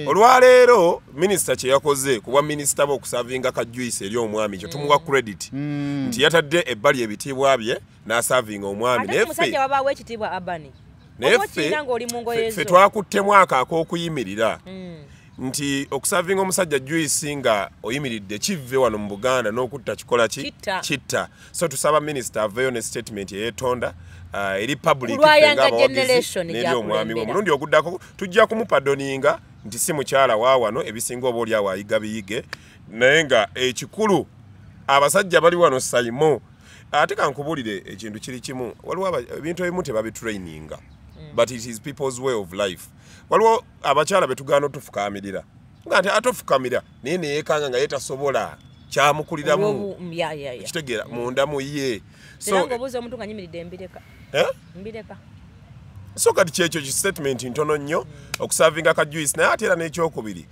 Olwaleero minisita kye yakoze kuba minisita b'okusavinga ka juice eri omwami kyo tumuwa credit nti yatadde ebbali ebitiibwa bye n'asavinga omwami. Naye omusajja wabaawo ekitiibwa Abani. Naye ffe twakuttemu ako ak'okuyimirira nti okusavinga omusajja juice nga oyimiridde kivve wano mu Buganda n'okutta kikola ki kitta. So tusaba minisita aveeyo ne statement eyeetonda eri public n'eri omwami we. Omulundi oguddako tujja kumupadoninga nti si mukyala wa wano ebisinga oba oli awo ayiga biyige, naye nga ekikulu abasajja bali wano Saimo. Ate kankubuulire ekintu kiri kimu, waliwo ebintu ebimu tebabitraininga, but it is people's way of life. Waliwo abakyala betugaana otufukamirira nga nti atofukamira naye neyeekanga nga ye tasobola kyamukuliramu kitegeera munda mu ye. So obuuza omuntu nga nyimiridde mbireka. Mbireka. So kati kyekyo statement ntono nnyo okusavinga ka juice. Naye ate era n'ekyokubiri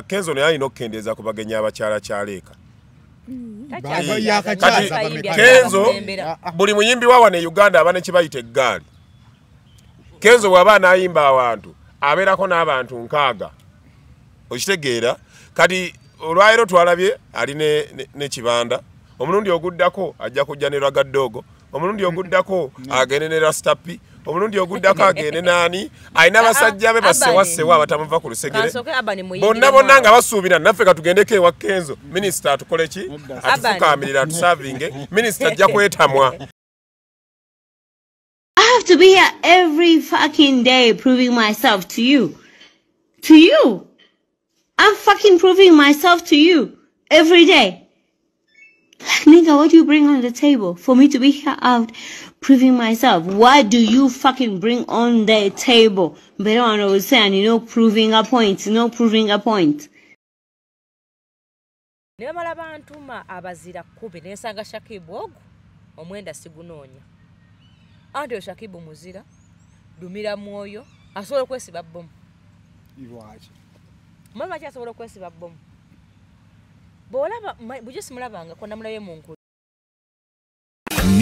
Kenzo naye alina okukendeeza ku bagenyi abakyala kyaleeka. Kenzo buli muyimbi wa wano e Uganda aba ne kibayita eggaali. Kenzo bw'aba anaayimba awantu abeerako n'abantu 6 okitegeera. Kati olwaleero twalabye ali ne Kibanda, omulundi oguddako ajja kujja ne Rwagaddogo, omulundi oguddako agende ne Rastapi, omulundi oguddako agende naani. Alina abasajja be bassewasewa abatamuva ku lusegere bonna bonna nga basuubira naffe katugendeko ewa Kenzo minisita atukole ki, atufukaamirira atusavinge. Minisita ajja kwetamwa. I have to be here every fucking day proving myself to you. To you. I'm fucking proving myself to you every day. Like, nigga, what do you bring on the table for me to be here out proving myself? What do you fucking bring on the table? But I don't understand, you know, proving a point, you know, proving a point. Nebamala bantuma abazira kube nesanga Shakibu ogu omwenda sigunoonya. Anti Shakibu muzira, dumira mwoyo, asobola okwesiba bbomu. Lwaki? Mama lwaki asobola okwesiba bbomu? Bw'olaba bujo simulabangako namulabye mu nkulu.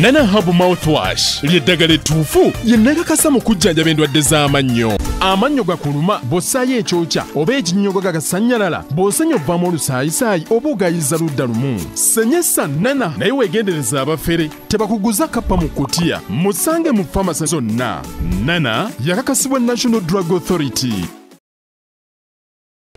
Nana Herbal Mouthwash ly'eddagala ettuufu ye nnakakasa mu kujjanjaba endwadde z'amannyo. Amannyo gakuluma bw'ossaayo ekyokya oba ekinnyogo gagasannyalala, bw'osenya ovaamu olusaayisaayi oba ogayiza ludda lumu. Senyesa Nana naye weegendereza abafere tebakuguza kappa mu kutiya. Musange mu famasi zonna. Nana yakakasibwa National Drug Authority.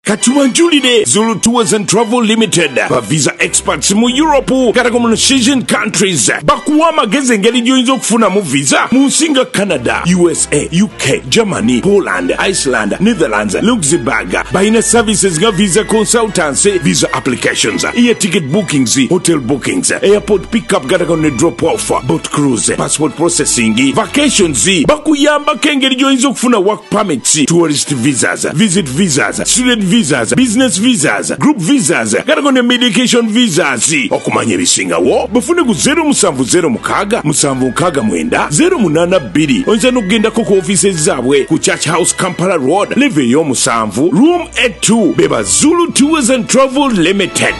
Katuwanjulire Zulu Tours and Travel Limited ba visa experts mu Europe katako mu Asian countries bakuwa amagezi engeri gy'oyinza okufunamu visa mu nsi nga Canada, USA, UK, Germany, Poland, Iceland, Netherlands, Luxembourg. Balina services nga visa consultancy, visa applications, air ticket bookings, hotel bookings, airport pickup katako ne drop off, boat cruise, passport processing, vacations. Bakuyambako engeri gy'oyinza okufuna work permits, tourist visas, visit visas, student visas, business visas, group visas, katako ne medication visas. Okumanya ebisingawo bafune ku 0706 769 082. Oyinza n'okugendako ku offices zaabwe ku Church House Kampala Road, level ey'omusanvu, room A2. Beba Zulu Tours and Travel Limited.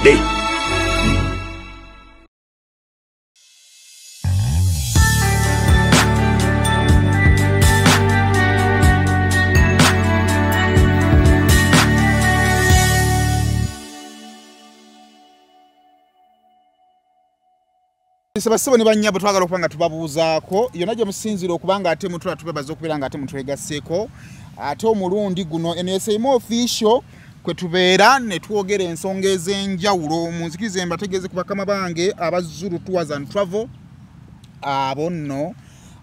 Sebasebo ne bannyabo twagala okuba nga tubabuuzaako yonna gye musinziira okuba nga ate mutula tubebaza okubeera nga ate mutwegasseeko. Ate omulundi guno eno Saimo Official kwe tubeera ne twogera ensonga ez'enjawulo. Munzikirize mbategeeze ku bakama bange aba Zulu Tours and Travel, abo nno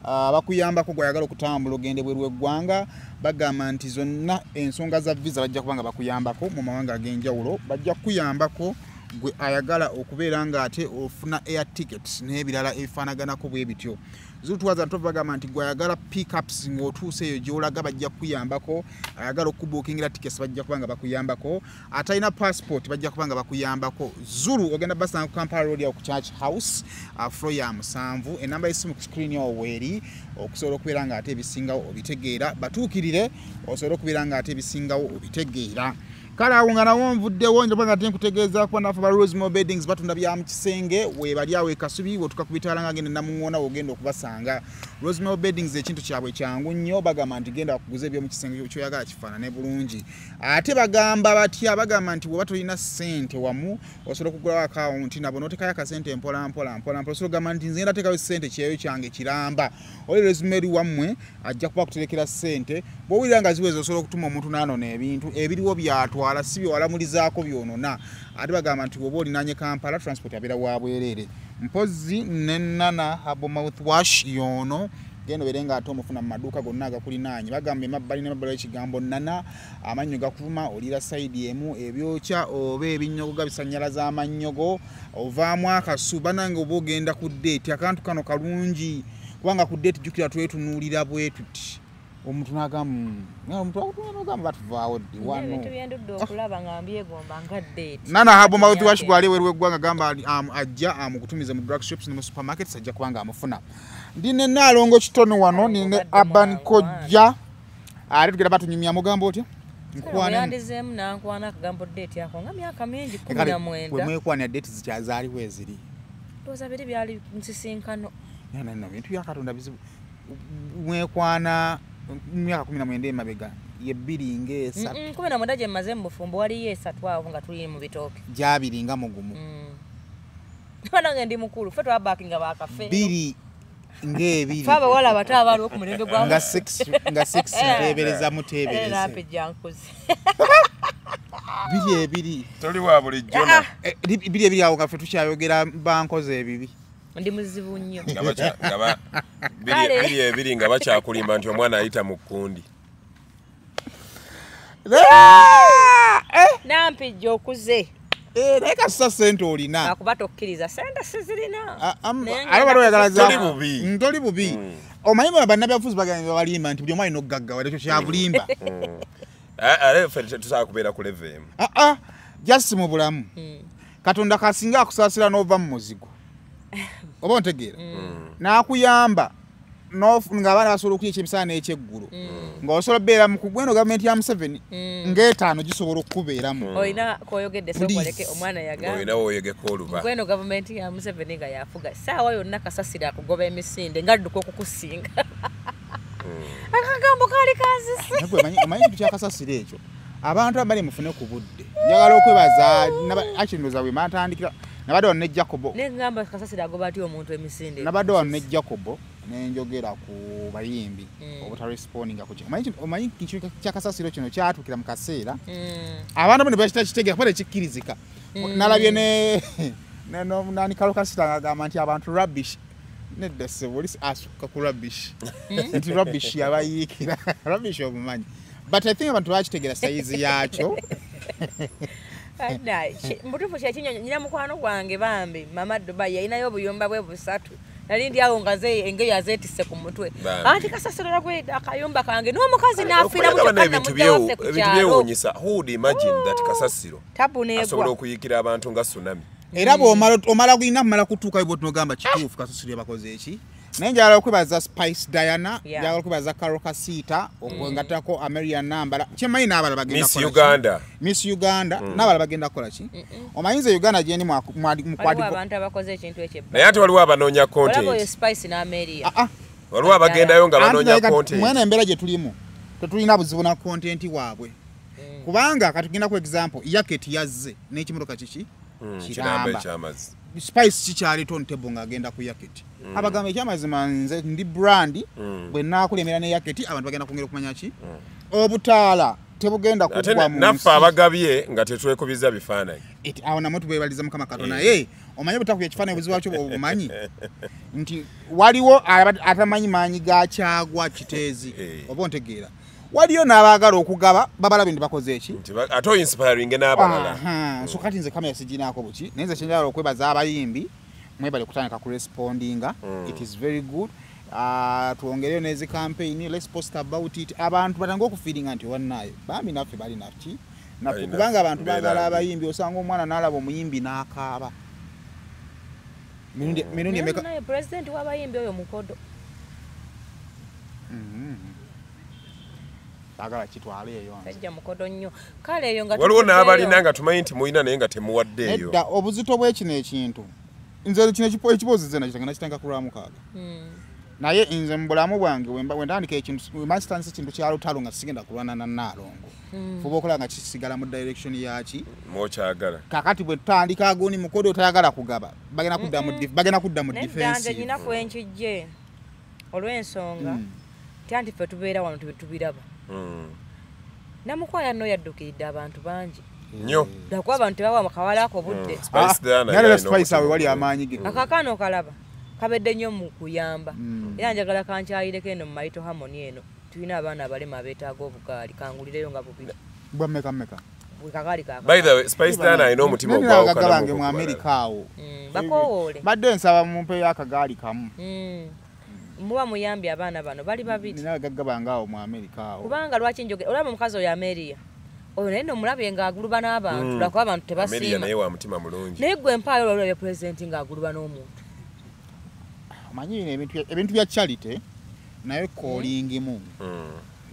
bakuyambako gw'oyagala okutambula ogende bweru w'eggwanga. Bagamba nti zonna ensonga za visa bajja kuba nga bakuyambako mu mawanga ag'enjawulo, bajja kukuyambako gwe ayagala okubeera nga ate ofuna air tickets n'ebirala ebifaanaganako bwe bityo. Zulu Tours and Travel bagamba nti gwe ayagala pickups ng'otuuse eyo gy'olaga bajja kukuyambako, ayagala okubuukingira tickets bajja kuba nga bakuyambako, atalina passport bajja kuba nga bakuyambako. Zulu ogenda basanga ku Kampala Road awo ku Church House, floor ya 7. Enamba y'essimu ku screen awo weeri okusobola okubeera nga ate ebisingawo obitegeera. Batuukirire osobola okubeera nga ate ebisingawo obitegeera. Kale awo nga nawo nvuddewo nja nga nkutegeeza kuba naffe ba Rosemore Beddings batunda bya mu kisenge, webali awo e Kasubi, wotuka ku bitaala nga genda Namuŋŋoona wogenda okubasanga. Rosemore Beddings ekintu kyabwe kyangu nnyo, bagamba nti genda bakuguze eby'omu kisenge ky'oyagala kifaanane bulungi. Ate bagamba batya? Bagamba nti bw'oba tolina ssente wamu osobola okugulawo akawunti nabo n'oteekayo akasente mpola mpola mpola mpola. Osobola okugamba nti nze ngenda teekayo ssente kyeyo kyange kiramba. Oli Rosemary wammwe ajja kuba akuterekera ssente, bw'owulira nga ziweze osobola okutuma omuntu n'anona ebintu ebiriwo byatwala, si byewalamulizaako byonona. Ate bagamba nti bw'oba olinaanye Kampala transport abeera wa bwereere. Mpozzi ne Nana Herbal Mouthwash yono genda obeere nga ate omufuna mu maduuka gonna agakulinaanye. Bagamba emabbali n'emabbali w'ekigambo Nana, amannyo gakuluma, oliira sayidi emu, ebyokya oba ebinnyogoga bisannyalaza amannyogo, ovaamu akasu. Bannange oba ogenda ku date, akantu kano kalungi kubanga ku date jjukira twetunuulira bwe tuti. Omuntu n'agamba batuvaawo ddi wano. Ebintu bye ndudde okulaba nga mbyegomba nga date. Nana Herbal Mouthwash gwali ebweru w'eggwanga, gamba ajja amukutumize mu drug shops ne mu supermarkets, ajja kubanga amufuna. Ndi ne Nnaalongo Kitono wano, ndi ne Urban Kojja, ate tugenda batunyumya. Mugamba otya? Yandizeemu nankwana akagambo date ako nga myaka mingi 19. Bwe mwekwanira date zikyazaaliwo eziri? Ndowooza biri byali nsisinkano. No, bintu bya Katonda bizibu. Mwekwana myaka 19 emabega, ye 2 nga 3. 19 gye mmaze mu bufumbo, waliyo 3 awo nga tuli mu bitooke. Gyabiri nga mugumu. Banange ndi mukulu, ffe twabakinga bakafe. 2 nga 2. Ffe abawala abato abaaliwo ku mulembe gwa nga 6 nga 6 nteebereza muteebereze. Nampijja nkuze. 2 2. Toli wa bulijjo. 2 2 awo nga ffe tukyayogera bankoze ebibi. Ndi muzibu nnyo. 2 2 nga bakyakulimba nti omwana ayita mu kkundi. Nampijja okuze. Naye kasita ssente olina. Akuba tokkiriza ssente sizirina. Toli bubi. Toli bubi. Omanyi bannabyabufuzi bagamba balimba nti buli omu alina okugaggawala, ekyo kya bulimba. Ate ffe tetusobola kubeera ku level emu. Just mu bulamu. Katonda kasinga akusaasira n'ova mu muzigo. Oba ontegeera? N'akuyamba ng'abaana basobola okulya ekyemisana n'ekyeggulo. Ng'osobola okubeera mu kugweno gavumenti ya Museveni ng'etaano gisobola okukubeeramu. Olina k'oyogedde sookoleke omwana yagamba. Olina w'oyogeko oluba. Gweno gavumenti ya Museveni nga yafuga. Ssaawa yonna kasasiro akugoba emisinde ng'adduka okukusinga. Akagambo kaali kanzise. Omanyi ekintu kya kasasiro ekyo? Abantu abali mufune ku budde. Njagala okwebaza actually ndowooza bwe mantandikira nabadde wano ne Jacobo. Ne ngamba kasasiro agoba atya omuntu emisinde? Nabadde wano ne Jacobo ne njogera ku bayimbi obutarespondinga ku kintu. Omanyi ekintu kya kasasiro kino kyatuukira mu kaseera. Abantu bano bakitegera kuba tekikkirizika. Nalabye ne nani Kalo Kasita ng'agamba nti abantu rubbish. Nedda ssebo, oli asukka ku rubbish. Nti rubbish yabayiikira. Rubbish omumanyi. But I think abantu bakitegera sayizi yakyo. Mutuufu kyekinyonyi nyina mukwano gwange bambi mama Dubai yalinayo obuyumba bwe busatu. Nali ndi awo nga engoye azeetisse ku mutwe. Anti kasasiro nagwe akayumba kange n'omukazi n'afiira mu kyokka namugja waffe ku Ebintu kyalo. byewuunyisa. Who would imagine that kasasiro Tabu n'egwa. asobola okuyiikira abantu nga tsunami? Era bw'omala kulina kumala kutuukayo bw'otunogamba kituufu kasasiro yabakoze eki? Naye njagala okwebaza Spice Diana, njagala okwebaza Karole Kasita, okwengattako Ameria Nambala. Kyemmanyi n'abalala bagenda Miss kukola ki? Uganda. Miss Uganda, n'abalala bagenda kukola ki? Omanyi nze Uganda gye ndi Waliwo abantu abakoze ekintu ekyo Naye ate waliwo abanoonya Olaba oyo content. Spice n'Amelia. Waliwo abagendayo nga banoonya content. Mwena embeera gye tulimu tetulina buzibu na content waabwe. Kubanga katugenda ku example, Yaketi yazze n'ekimotoka kiki? Kiramba ekyamazzi. Spice kikyali on table ng'agenda ku Yaketi. Abagamba ekyamazima nze ndi brand, bwe naakulemera ne Yaketi abantu bagenda kwongera okumanya ki? Obutaala tebugenda Ate kuggwa mu naffe nsi. abagabye nga tetwekubiza bifaananyi. Awo namwe tubebaliza Mukama Katonda. Naye omanyi obutakubya ekifaananyi obuzibu bwakyo obumanyi nti waliwo atamanyi maanyi ga Kyagwa Kiteezi. Oba ontegeera. Waliyo n'abaagala okugaba babalabe nti bakoze eki? Ate oinspiringe n'abalala. So kati nze kamera siginaako buki. Naye nze kyenjagala okwebaza abayimbi mwebale kutandika ku respondinga. It is very good. Twongereyo n'ezi campaign, let's post about it. Abantu batandike okufiiringa nti wannaayo bambi naffe bali nafki naffe, kubanga abantu baagala abayimbi. Osanga omwana n'alaba omuyimbi n'akaaba. Mirundi emeka? Naye president w'abayimbi oyo mukodo. Saagala kitwale eyo nze. Sajja mukodo nnyo. Kale eyo nga waliwo n'abalina nga tumanyi nti mulina naye nga temuwaddeeyo. Nedda obuzito bw'ekino ekintu. Nze kino ekibuuzo nze nakitanga ku Lwamukaaga. Naye nze mu bulamu bwange we ntandika ekintu we mba kitandise ekintu kya lutalo nga sigenda kulwana na Nnaalongo. Fuba okola nga kisigala mu direction yaki. Mwokyagala. Kakati bwe tutandika agoni mukodo tayagala kugaba. Bagenda kudda mu bagenda kudda mu Nedda nze defensive. nyina kwenkijje olw'ensonga nti anti ffe tubeera wano tubiraba. Namukwaya nno yaddukiridde abantu bangi. Nnyo. Lwakuba abantu tebawa kawala ako budde. Spice Diana Naye yalina Spice awe omutima wali omulungi. amaanyi ge. Akakaano kalaba kabedde nnyo mu kuyamba. Era njagala kankyayireko eno mu Maito Harmony eno. Tulina abaana abalema abeetaaga obugaali kangulireyo nga bubiri. Bwa mmeka mmeka? Bwe kagaali kaaka. By the way, Spice Diana alina omutima Nina abagagga ogwawukana bange mu America awo. Bakoowoole. Badde nsaba mumpeeyo akagaali kamu. Muba muyambye abaana bano bali babiri. Nina abagagga bange awo mu America awo. Kubanga lwaki njogera olaba omukazi oyo Ameria. Oyo naye nno omulabye ng'aguluba n'abantu lwakuba abantu Amelia tebasiima. naye wa mutima mulungi. Naye gwe mpaayo olwalabye pulezidenti ng'aguluba n'omuntu. Omanyi bino ebintu bya charity naye koolingimu.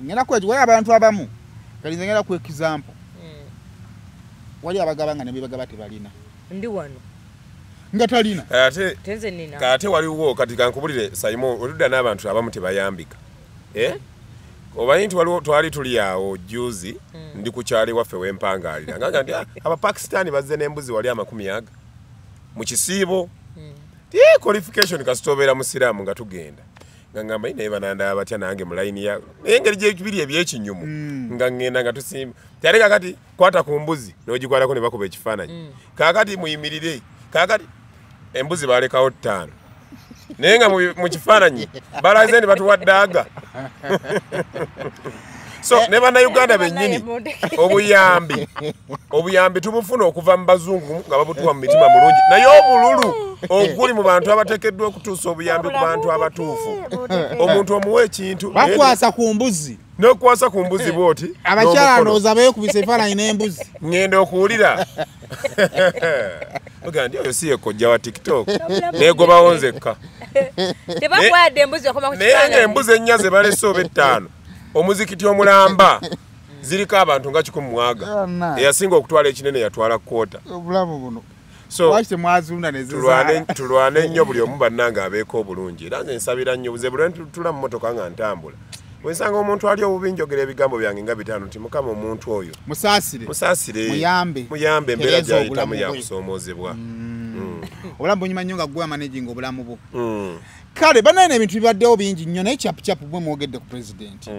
Ngenda kweji wali abantu abamu. Kali nze ngenda ku example. Wali abagaba nga ne bebagaba tebalina. Ndi wano. Nga talina. Ate Tenze nina. Kate waliwo kati kankubulire Saimo oludda n'abantu abamu tebayambika. Omanyi nti waliwo twali tuli awo juzi ndi ku kyalo ewaffe wempangaalira nga nti Abapakistani bazze n'embuzi wali 20 mu kisiibo. Ti qualification kasita obeera musiraamu nga tugenda. Nga ngamba naye banandaba batya nange mu layini ya naye engeri gyebiri ebyekinyumu nga ŋŋenda nga tusimba. Ate kaakati kwata ku mbuzi n'ogikwatako ne bakuba ekifaananyi. Kaakati muyimirire kaakati embuzi balekawo 5. Naye nga mu kifaananyi balaze nti batuwadde aga. So ne bannayuganda bennyini obuyambi tubufuna okuva mu bazungu nga babutuwa mu mitima mulungi naye omululu oguli mu bantu abateekeddwa okutuusa obuyambi ku bantu abatuufu. Omuntu omuwa ekintu bakwasa ku mbuzi. N'okwasa ku mbuzi bw'oti Abakyala ndowooza beekubisa ebifaananyi n'embuzi. Ŋŋenda okuwulira. Oga ndi oyo si ye kojja wa TikTok. Neegobawo nzekka. Tebakwadde embuzi okoma ku Naye nga kifaananyi. embuzi 4 ze balese oba 5 omuzikiti omulamba ziriko abantu nga 100. Eyasinga okutwala ekinene yatwala kwota. Obulamu buno. So lwaki temwazunda ne zizaala? Tulwane nnyo buli omu bannange abeeko obulungi. Era nze nsabira nnyo buze buli lwe ntula mu mmotoka nga ntambula. Bwe nsanga omuntu ali obubi njogera ebigambo byange nga 5 nti Mukama omuntu oyo. Musaasire. Musaasire. Muyambe. Muyambe embeera Tereza gy'ayitamu obulamu bwe. yakusoomoozebwa. Obulamu bunyuma nnyo nga ggwe amanaging obulamu bwo. Kale bannange ebintu bibaddewo bingi nnyo naye chapuchapu bwe mwogedde ku pulezidenti.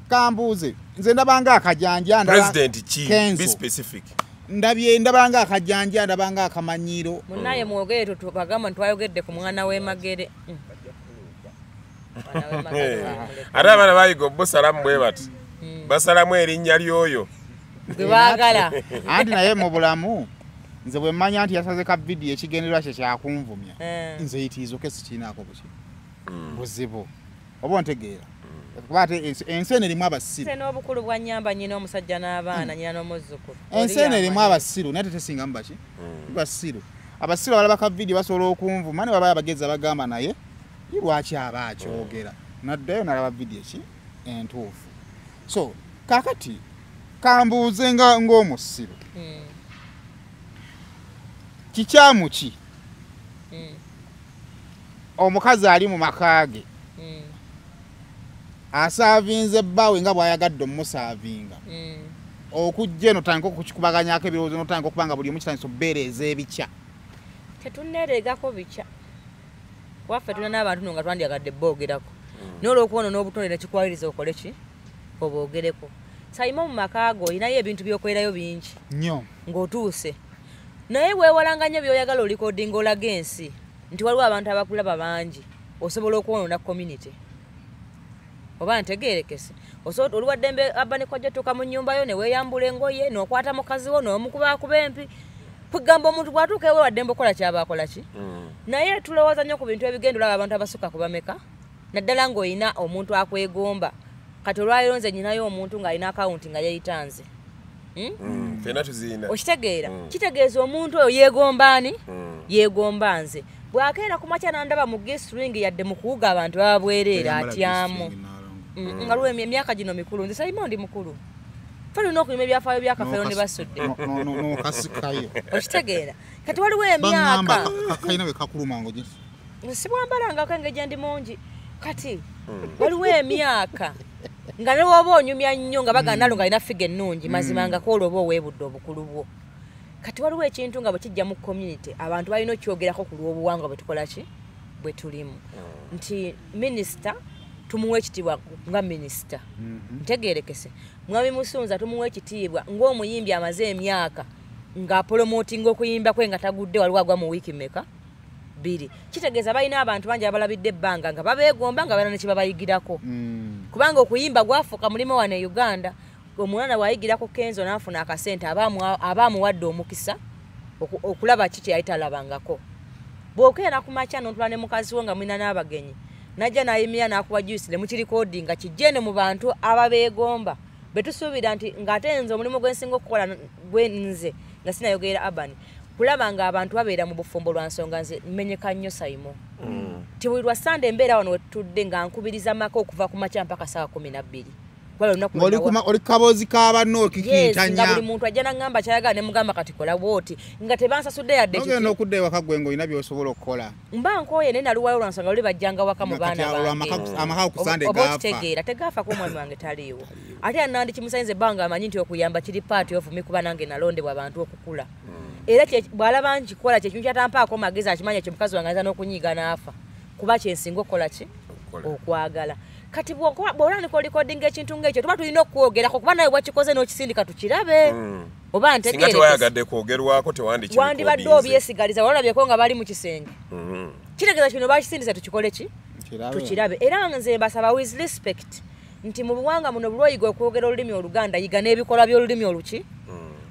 Kambuuze nze ndabanga akajanja President ki? Kenzo. Be specific. Ndabye ndabanga akajanja ndabanga akamanyiro. Munnaye mwogere bagamba ntwayogedde ku mwana w'emagere. Mwana w'emagere wamuleka. Ate abaana bayiga obusalamu bwe bati. Basalamu erinnya ly'oyo. Gwe baagala. Anti naye mu bulamu nze bwe mmanya nti yasaze ka vidiyo ekigendererwa kye kyakunvumya. Nze yitiizoke sikiinaako buki. Buzibu. Oba ontegeera. Kuba ate ensi eno erimu abasiru. Nze n'obukulu bwa nnyamba nnyina omusajja n'abaana nnyina n'omuzzukulu. Ensi eno erimu abasiru naye tetesingamu baki? Basiru. Abasiru abalaba ka vidiyo basobola okunvuma ne baba abagezi abagamba naye lwaki aba akyogera. Naddayo nalaba vidiyo ki entuufu. So kaakati kambuuze ng'omusiru. Kikyamu ki? Omukazi ali mu maka ge. Asaavinze bbaawe nga bw'ayagadde omusaavinga. Okujja eno tandika okukikubaganyaako ebirowoozo n'otandika okuba nga buli omu kitandise okubeereeza ebikya. Tetunneereegako bikya. Waffe tulina n'abantu nno nga twandyagadde boogerako. Naye olw'okuba n'obutonde ne kikwaliriza okole ki? Oboogereko. Sayima mu maka go olinayo ebintu by'okolerayo bingi. Nnyo. Ng'otuuse. Naye weewalanga nnyo by'oyagala olikodinga olaga ensi nti waliwo abantu abakulaba bangi osobola okwonoona community. Oba ntegeerekese. Oli wa ddembe abba ne kwajja otuuka mu nnyumba yo ne weeyambula engoye n'okwata mukazi wo n'omukubaakuba empi. Kugamba omuntu bw'atuuka ewe wa ddembe okukola ky'aba akola ki? Naye tulowooza nnyo ku bintu ebigenda olaba abantu abasukka ku bameka naddala ng'olina omuntu akwegomba. Kati olwaleero nze nnyinayo omuntu ng'alina akawunti nga yeeyita nze. Ffenna tuziina. Okitegeera? Kitegeeza omuntu oyo yeegomba ani? Yeegomba nze. Bw'akeera ku makya n'andaba mu G-string yadde mu kuwuga abantu baba bwereere atyamu. Nga lwe emyaka gino mikulu, nze Saimo ndi mukulu. Ffe tulina okunyuma ebyafaayo bya Kafeero ne Basudde. No kasikayo. Okitegeera. Kati waliwo emyaka kalina we kakuluma ngo sibwambalangako engeri gye ndi mungi. Kati waliwo emyaka nga ne bw'oba onyumya nnyo nga bagamba nalo nga alina ffiga ennungi, mazima nga kwolwo oba oweebudde obukulu bwo. Kati waliwo ekintu nga bwe kijja mu community, abantu balina okyogerako ku lw'obuwangwa bwe tukola ki bwe tulimu. Nti minisita tumuwa ekitiibwa nga minisita. Ntegeerekese. Mwami Musunza tumuwa ekitiibwa ng'omuyimbi amaze emyaka ng'apolomotinga okuyimba kwe nga tagudde, waliwo agwa mu wiiki mmeka? 2. Kitegeeza balina abantu bangi abalabidde ebbanga nga babeegomba nga balina ne kye babayigirako. Kubanga okuyimba gwafuuka mulimu wano e Uganda. Omwana bw'ayigira ku Kenzo n'afuna akasente aba amuwadde omukisa okulaba ki kye yali talabangako. Bw'okeera ku makya n'otula ne mukazi wo nga mulina n'abagenyi, n'ajja n'ayimirira n'akuwa juice ne mukirikodinga kijje eno mu bantu ababeegomba. Be tusuubira nti ng'ate nze omulimu gwe nsinga okukola gwe nze nga sinayogerera Urban, kulaba ng'abantu babeera mu bufumbo lwa nsonga nze mmenyeka nnyo Saimo. Nti buli lwa Sande embeera wano we tutudde nga nkubiriza maka okuva ku makya mpaka ssaawa 12. Oli kaboozi ka banno okikintanya. Nga buli muntu ajja n'aŋŋamba ky'ayagala ne mugamba kati kola bw'oti nga tebansasudde yadde kiki. Ogenda okudda ewaka gwe ng'olina by'osobola okukola. Mba nkooye naye naluwayo lwa nsonga luli bajjanga waka mu baana bange. Amaka ku Sande Oba gaafa. okitegeera tegaafa kuba omwami wange taliiwo. Ate nandikimusanyiza ebbanga amanyi nti okuyamba kiri part of me kuba nange nalondebwa abantu okukula. Era bw'alaba nkikola kye kintu kyatampaako magezi akimanya ekyo mukazi wange ayinza n'okunyiiga n'afa. Kuba kye nsinga okukola ki? Okwagala. Kati bw'olandika olikodinga ekintu ng'ekyo tuba tulina okwogerako kuba nawe wakikoze n'okisindika tukirabe. Oba ntegeere. Singa tewayagadde kwogerwako tewandikirikodinze. Wandibadde obyesigaliza walabyeko nga bali mu kisenge. Kitegeeza kino bakisindise tukikole ki? Tukirabe. Era nze mbasaba with respect nti mu buwanga muno bulwoyiga okwogera olulimi Oluganda yiga n'ebikolwa by'olulimi oluki.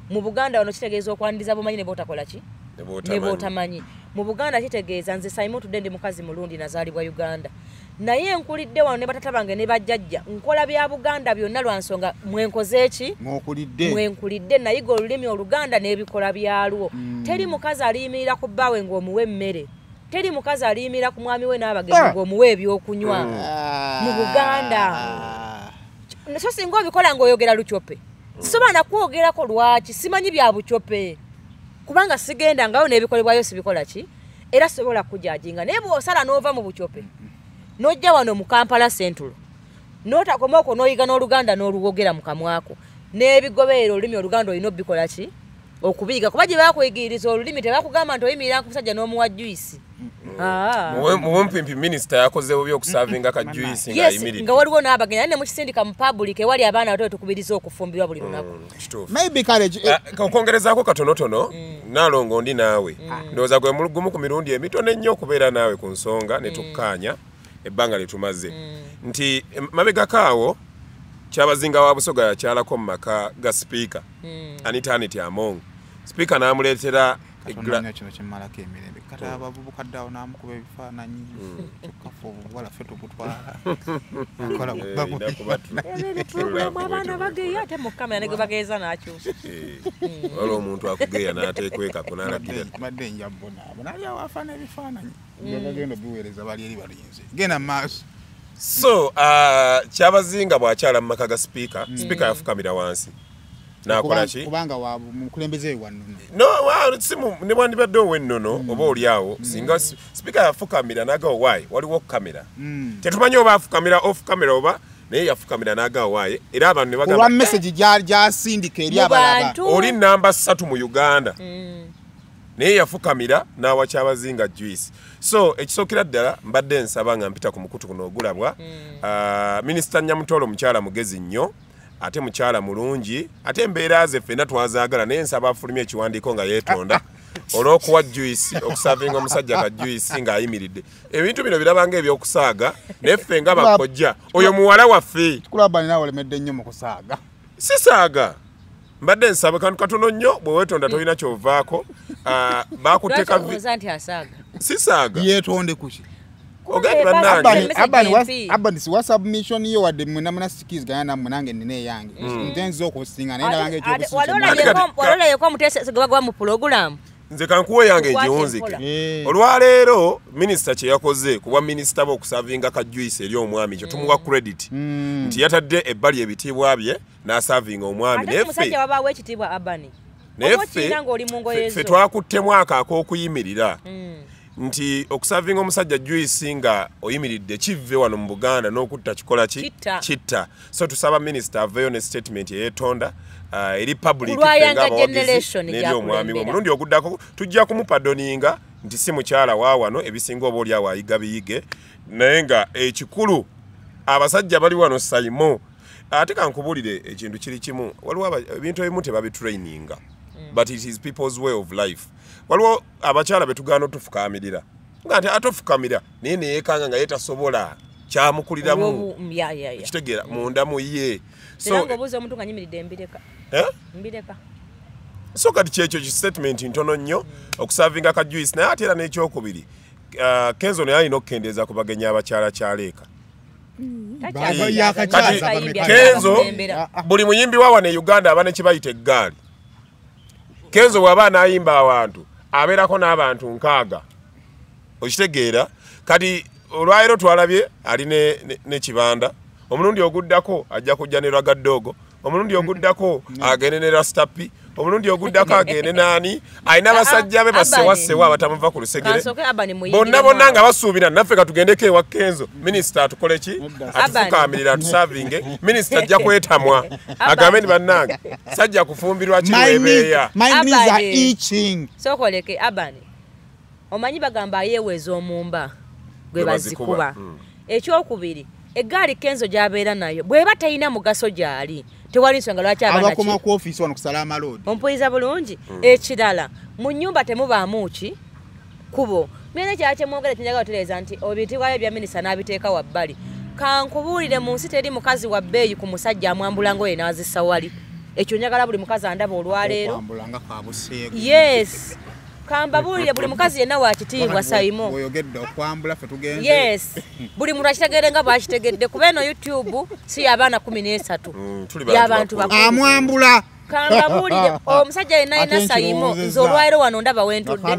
Mu Buganda wano kitegeeza okwaniriza bumanyi ne bw'otakola ki? Ne bw'otamanyi. Mu Buganda kitegeeza nze Saimo tudde ndi mukazi mulundi nazaalibwa Uganda. Naye nkulidde wano ne batata bange ne bajjajja nkola bya Buganda byonna lwa nsonga mwenkoze ki? Mwenkulidde nayiga olulimi Oluganda n'ebikola byalwo. Teri mukazi aliyimirira ku bbaawe ng'omuwa emmere. Teri mukazi aliyimirira ku mwami we n'abagenyi ng'omuwa ebyokunywa. Mu Buganda. So singa obikola ng'oyogera luchope. Sisobola na kwogerako lwaki simanyi bya buchope. Kubanga sigenda ngayo n'ebikolebwayo sibikola ki? Era sobola kujajinga. Naye bw'osala n'ova mu buchope. N'ojja wano mu Kampala Central. N'otakoma okwo n'oyiga n'Oluganda n'oluwogera mu kamwako. N'ebigoberera olulimi Oluganda olina obikola ki? Okubiyiga. Kuba gye bakuyigiriza olulimi tebakugamba nti oyimirira ku musajja n'omuwa juice. Mumpimpi minisita yakoze bubi okusavinga ka juice nga ayimiridde. Nga waliwo n'abagenyi naye ne mukisindika mu public ewali abaana abato tukubiriza okufumbirwa buli lunaku. Maybe courage. Okwongerezaako katonotono Nalongo ndi naawe. Ndowooza gwe gumu ku mirundi emitono ennyo okubeera naawe ku nsonga ne tukkaanya ebbanga lye tumaze. Nti mabegako awo Kyabazinga wa Busoga yakyalako mu maka ga sipiika Anita Annet Among. Sipiika n'amuleetera kino kimmalako emirembe. Kati abavubuka ddawo n'amukuba ebifaananyi kyokka ffe obuwala ffe tubutwala. Abaana bageya ate mu kamera ne gwe bageeza n'akyusa. Waliwo omuntu akugeya n'ateekwekako n'alagira. Mbadde nja bonaabona ali awo afaana ebifaananyi. Bagenda obiweereza bali eri balinze. Genda mu maaso. So Kyabazinga bw'akyala mu maka ga sipiika, sipiika yafukamira wansi. Nakola ki? Kubanga wa mukulembeze wa nnono. No, ne wandibadde ow'ennono oba oli awo singa sipiika yafukamira n'agawa waayi waliwo kamera. Tetumanyi oba afukamira off camera oba naye yafukamira n'agawa waayi era abantu ne bagamba olwa message gy'asindika eri abalaba. Oli namba 3 mu Uganda. Naye yafukamira n'awa Kyabazinga juice. So ekisookera ddala mbadde nsaba nga mpita ku mukutu guno ogulabwa. Minisita Nyamutolo mukyala mugezi nnyo. Ate mukyala mulungi ate embeera ze ffenna twazaagala naye nsaba afulumye ekiwandiiko nga yeetonda olw'okuwa juice okusavinga omusajja ka juice ng'ayimiridde. Ebintu bino biraba ng'ebyokusaaga naye ffe nga bakojja oyo muwala waffe. Kulaba naawe olemedde nnyo mu kusaaga. Sisaaga. Mbadde nsaba kantu katono nnyo bwe weetonda tolina ky'ovaako. Bakuteeka sisaaga. Yeetonde kuki? Abani si submission yo wadde mwenna muna sikiziganya nammwe nange nnina eyange. Nze nziza okusinga naye ndaba ng'ekyokusinga. Walolayeko omuteesese gwe bagwa mu pulogulaamu. Nze kankuwe yange ngiwunzike. Olwaleero minisita kye yakoze kuba minisita bo okusavinga ka juice eri omwami kyo tumuwa credit nti yatadde ebbali ebitiibwa bye n'asavinga omwami. Naye omusajja wabaawo ekitiibwa Abani. Naye ffe twakuttemu ako ak'okuyimirira nti okusavinga omusajja juice nga oyimiridde kivve wano mu Buganda n'okutta kikola ki? Kitta. So tusaba minisita aveeyo ne statement eyeetonda eri public n'eri omwami we. Omulundi oguddako tujja kumupadoninga nti si mukyala wa wano ebisinga oba oli awo ayiga biyige, naye nga ekikulu abasajja bali wano Saimo. Ate kankubuulire ekintu kiri kimu, waliwo ebintu ebimu tebabitraininga, but it is people's way of life. Waliwo abakyala betugaana otufukaamirira nga nti atofukamira naye neyeekanga nga ye tasobola kyamukuliramu ekitegeera munda mu ye. So kati kyekyo statement ntono nnyo okusavinga ka juice. Naye ate era n'ekyokubiri Kenzo naye alina okukendeeza ku bagenyi abakyala kyaleeka. Kenzo buli muyimbi wa wano e Uganda aba ne kibayita eggaali. Kenzo bw'aba anaayimba awantu abeerako n'abantu 6 okitegeera. Kati olwaleero twalabye ali ne Kibanda, omulundi oguddako ajja kujja ne Rwagaddogo, omulundi oguddako agende ne Rastapi, omulundi oguddako agende naani. Alina basajja be basewasewa abatamuva ku lusegere bonna bonna nga basuubira naffe katugendeko ewa Kenzo minisita atukole ki? Atufukaamirira atusavinge. Minisita ajja kwetamwa agambe ni bannange sajja kufumbirwa kiweebeeya. Sookoleke Abani, omanyi bagamba ayeeweza omumba gwe bazikuba. Ekyokubiri, eggaali Kenzo gy'abeera nayo bw'eba teyina mugaso gy'ali tewali nsonga lwaki abakoma ku ofiisi wano kusala amaloodi. Ompuliza bulungi. Ekirala mu nnyumba temubaamu ki kubo. Mene kyakye mwogera kinjagala otereeza nti ebitiibwa bya minisita n'abiteeka wabbali. Kankubuulire mu nsi teri mukazi wa bbeeyi ku musajja amwambula ngoye n'azissa wali. Ekyo njagala buli mukazi andaba olwaleero. Yes. Kambabuulire buli mukazi yenna wa kitiibwa Saimo. Oyogedde okwambula ffe tugenze. Yes. Buli muntu akitegedde nga bw'akitegedde kuba eno YouTube si y'abaana 13. Y'abantu bakulu. Amwambula. Kambabuulire omusajja yenna yenna Saimo nze olwaleero wano ndaba wentudde.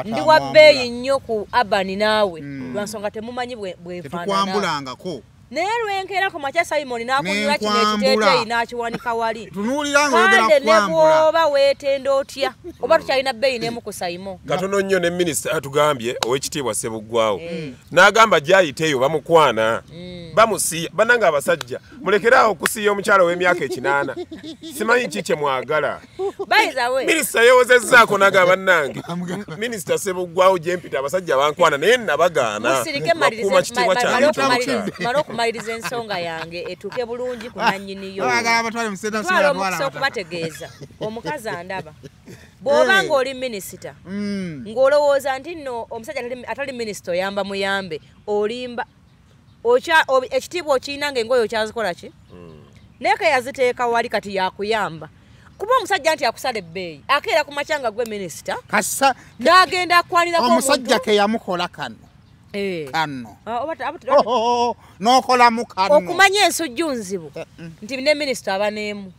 Ndi wa bbeeyi nnyo ku Abani naawe. Lwa nsonga temumanyi bwefaanana. Tetukwambulangako. Naye lwenkeera ku makya Simon n'akunyula kino ekiteeteeyi n'akiwanika wali. Tunuulira ng'oyogera kwambula. Ne bw'oba weetenda otya oba tukyalina bbeeyi n'emu ku Saimo. Katono nnyo ne minisita atugambye ow'ekitiibwa Ssebuggwawo n'agamba gy'ayita eyo bamukwana bamusiiya. Bannange abasajja mulekeraawo okusiiya omukyala ow'emyaka 8 simanyi ki kye mwagala. Minisita yeewozezzaako n'agamba bannange minisita Ssebuggwawo gye mpita abasajja bankwana naye nabagaana. Bakuuma kitiibwa kyange ky'omukyala. Okumaliriza ensonga yange etuuke bulungi ku nannyiniyo. Twala omukisa okubategeeza omukazi andaba bw'oba ng'oli minisita ng'olowooza nti nno omusajja atali minisita oyamba muyambe, olimba. Ekitiibwa okirina ng'engoye okyazikola ki? Naye ke yaziteeka wali kati yakuyamba. Kuba omusajja nti akusala ebbeeyi akeera ku makya nga gwe minisita n'agenda akwanirako omusajja ke yamukola kano. Kano. N'okolamu kano. Okumanya ensujju nzibu nti ne minisita aba n'emu.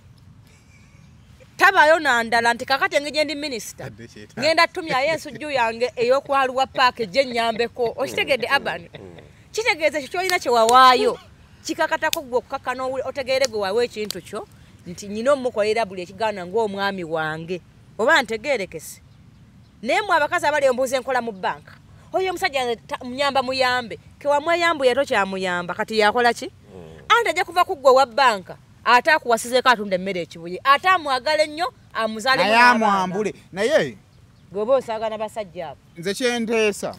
Tabaayo nandala nti kakati engeri gye ndi minisita ngenda ttumyayo ensujju yange ey'okwaluwa paaka ejje nnyambeko. Okitegedde Abani? Kitegeeza ekyo ky'olina kye wawaayo kikakatako ggwe okukakkana otegeere gwe wawa ekintu kyo nti nnyina omukolera buli ekigaana ng'omwami wange oba ntegeerekese. Naye mmwe abakazi abali embuuza enkola mu bbanka oyo omusajja mnyamba muyambe kewamweyambuye tokyamuyamba kati yakola ki? Anti ajja kuva ku ggwe owa bbanka ate akuwasizeeko atunda emmere ekibuye ate amwagale nnyo amuzaalemu naye amwambule. Naye gweoba osaagana basajja abo. Nze kyenteesa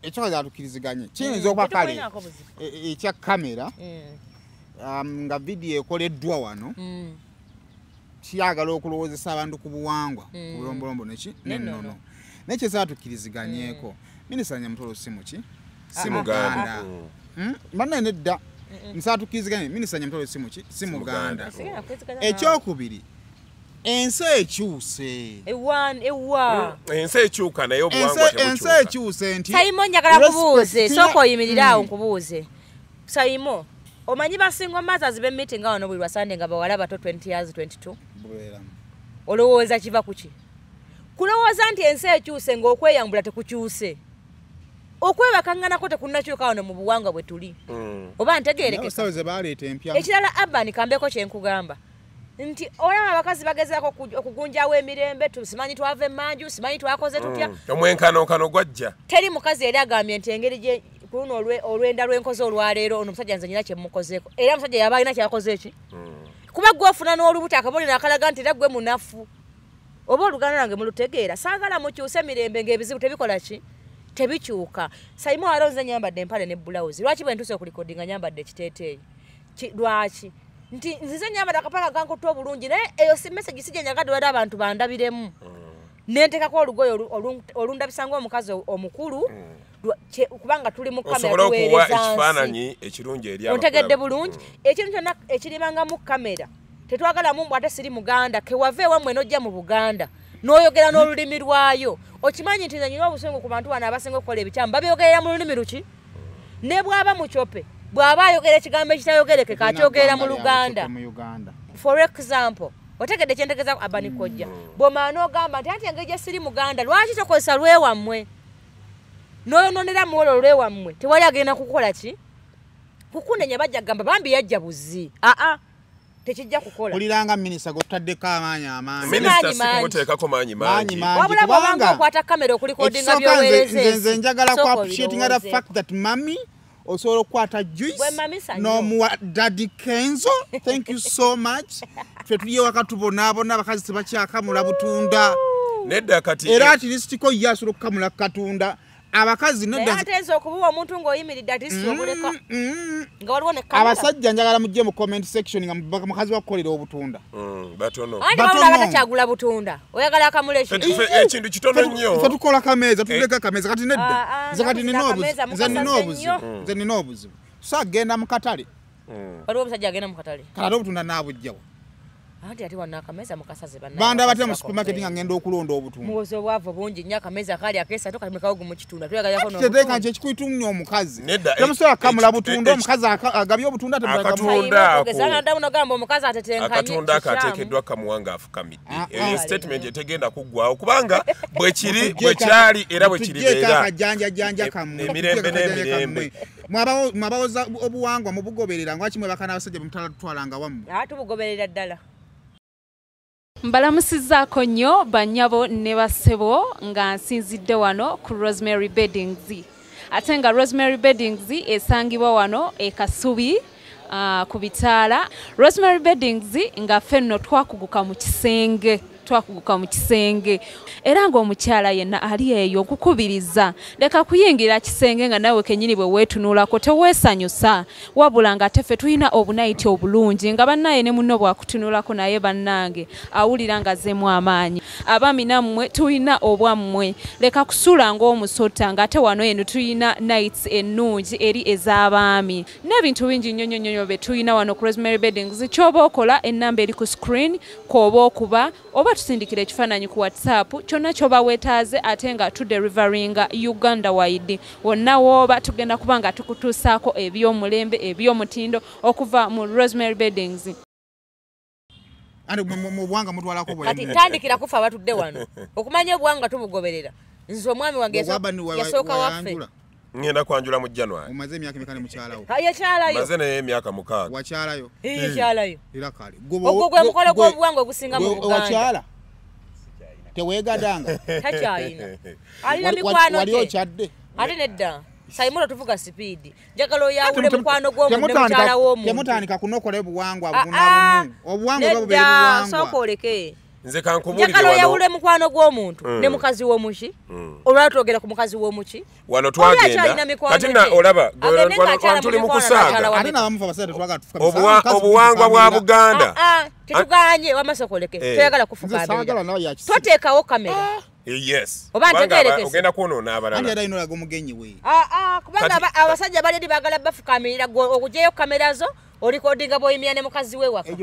ekyo tukiriziganye kiyinza okuba kale ekya kamera nga vidiyo ekoleddwa wano kiyagala okulowoozesa abantu ku buwangwa ku bulombolombo n'ennono. Naye kyesaba tukkiriziganyeeko minisita Nyamutolo si muki? Si Muganda. Bannaye nedda nsaba tukkiriziganye minisita Nyamutolo si muki? Si Muganda. Ekyokubiri ensi ekyuse. Ensi ekyuka naye obuwangwa tebukyuka. Ensi ekyuse nti Saimo njagala kubuuze sooka oyimirire awo nkubuuze. Saimo omanyi basinga mothers be meeting wano buli lwa Sunday nga bawala bato 20 years 22. Olowooza kiva ku ki? Kulowooza nti ensi ekyuse ng'okweyambula tekukyuse. Okwebakaŋŋanako tekunnakyuka wano mu buwangwa bwe tuli. Oba ntegeerekeka. Ekirala Abani kambeko kye nkugamba nti olaba abakazi bagezaako okugunjawo emirembe, simanyi twava emmanju, simanyi twakoze tutya. Omwenkanonkano gwajja. Teri mukazi yali agambye nti engeri gye ku luno olwenda lw'enkoze olwaleero ono omusajja nze nyina kye mmukozeeko. Era omusajja yaba alina kyakoze ki? Kuba gwe ofuna n'olubuto akabonero akalaga nti era gwe munafu. Oba oluganda lwange mulutegeera. Saagala mukyuse mirembe ng'ebizibu tebikola ki? Tebikyuka. Saimo waliwo nze nyambadde empale ne bulawuzi. Lwaki bwe ntuuse okulikodinga nyambadde ekiteeteeyi? Lwaki? Nti nzize nyambadde akapale akankutta obulungi naye eyo si message si gye njagadde wadde abantu bandabiremu. Ne nteekako olugoye olundabisa ng'omukazi omukulu kubanga tuli mu kamera tuweereza ekifaananyi ekirungi eri ontegedde bulungi. Ekintu kyonna ekiribanga mu kamera tetwagala mumbu ate siri Muganda kewava ewammwe n'ojja mu Buganda n'oyogera n'olulimi lwayo. Okimanyi nti nze nnina obusungu ku bantu bano abasinga okukola ebikyamu babyogerera mu lulimi luki? Ne bw'aba mukyope bw'aba ayogera ekigambo ekitayogerekeka akyogerera mu Luganda. For example, otegedde kye ntegeeza Abani Kojja. Bw'omala n'ogamba nti anti engeri gye siri Muganda lwaki tokozesa lwewammwe? N'oyonoonera mu olwo lwewammwe tewali agenda kukola ki? Kukunenya bajja kugamba bambi yajja buzi. Aa tekijja kukola. Oliranga minisita gwe amaanyi amangi. Minisita sikumuteekako maanyi mangi. Wabula bw'obanga okwata kamera okulikodinga by'oweereza ensi. Nze njagala ku appreciating the fact that mummy osobola okukwata juice n'omuwa Daddy Kenzo. Thank you so much. Ffe tuli ewaka tubonaabona abakazi tebakyakamula butunda. Nedda kati era at least ko ye asobola okukamula katunda. Abakazi nedda ate nze okubuwa omuntu ng'oyimiridde at least obuleka nga waliwo ne kamera. Abasajja njagala mujje mu comment section nga mukazi wakukolera obutunda. Batono. Anti wabula abatakyagula butunda. Oyagala akamula eki? Ekintu kitono nnyo. Ffe tukola kameeza, tuleka kameeza kati nedda. Nze kati nina obuzibu. Nze nina obuzibu. Nze nina obuzibu. So agenda mu katale. Waliwo omusajja agenda mu katale. Kale obutunda n'abugjawo. Anti ate wano akameeza mukasaze bannaye. Banda batya mu supermarket nga ngenda okulonda obutunda. Muwozi obwavu bungi nnyo akameeza kaali akeesatu kati mulekawo gumu kitundu. Tweyagalako n'obutunda. Kiteteeka nti ekikuyita nnyo omukazi. Temusobola kukamula butunda omukazi agabye obutunda Akatunda n'ogamba omukazi atetenkanye. Akatunda ako ateekeddwa kamuwanga afukamidde. Eyo statement etegenda kuggwawo kubanga bwe kiri bwe kyali era bwe kiribeera. Akajjanjajjanja kammwe. Emirembe n'emirembe. Mwabawoza obuwangwa mubugoberera lwaki mwebaka n'abasajja bwe mutalatwalanga wammwe? Tubugoberera ddala. Mbalamusizzaako nnyo bannyabo ne bassebo nga nsinzidde wano ku Rosemary Beddings. Ate nga Rosemary Beddings esangibwa wano e Kasubi ku bitaala. Rosemary Beddings nga ffe nno twakuguka mu kisenge. Twakuguka mu kisenge era ng'omukyala yenna ali eyo okukubiriza leka kuyingira kisenge nga nawe kennyini bwe weetunulako teweesanyusa wabula nga ate ffe tulina obunayiti obulungi nga bannaye ne munno bwakutunulako naye bannange awulira nga azzeemu amaanyi. Abaami nammwe tulina obwammwe leka kusula ng'omusota ng'ate wano eno tulina nights ennungi eri ez'abaami n'ebintu bingi nnyo nnyo nnyo bye tulina wano ku Rosemary Beddings. Ky'oba okola ennamba eri ku screen kw'oba okuba oba tusindikira ekifaananyi ku WhatsApp kyonna ky'oba weetaaze ate nga tudeliveringa Uganda wide. Wonna wooba tugenda kuba nga tukutuusaako eby'omulembe eby'omutindo okuva mu Rosemary Beddings. Ate mu buwangwa mutwalako bwe. Kati tandikira kufa abatudde wano. Okumanya obuwangwa tubugoberera. Nze omwami wange yasooka waffe. Ngenda kwanjula mu January. Omaze emyaka emeka ne mukyalawo? Yakyalayo. Maze naye emyaka 6. Wakyalayo? Yakyalayo. Era kale. Ogwo gwe mukolo gw'obuwangwa ogusinga mu Buganda. Wakyala? Teweegadanga? Takyayina. Alina mikwano gye. Wali okyadde? Ate nedda. Saimolo tuvuga sipiidi. Njagala oyawule mukwano gw'omuntu ne mukyala w'omuntu. Temutandika kunokola obuwangwa bunabumu. Obuwangwa bubeera buwangwa. Sooka oleke. Nze kankubuulire Njagala wano. oyawule mukwano gw'omuntu ne mukazi w'omuki. Olwatwogera ku mukazi w'omuki. Wano twagenda. Kati na olaba tuli mu kusaaga. Ate n'abamu ffe abasajja tetwagala tufuka. Obuwangwa bwa Buganda. Tetuganye wamasokoleke. Toyagala kufukamira. Toteekawo kamera. Yes. Oba ntegeerekese. Ogenda kwonoona abalala. Anti era alina olaga omugenyi we. Kubanga abasajja bali eri baagala bafukamirira okuggyayo kamera zo olikodinga bw'oyimira ne mukazi we waka.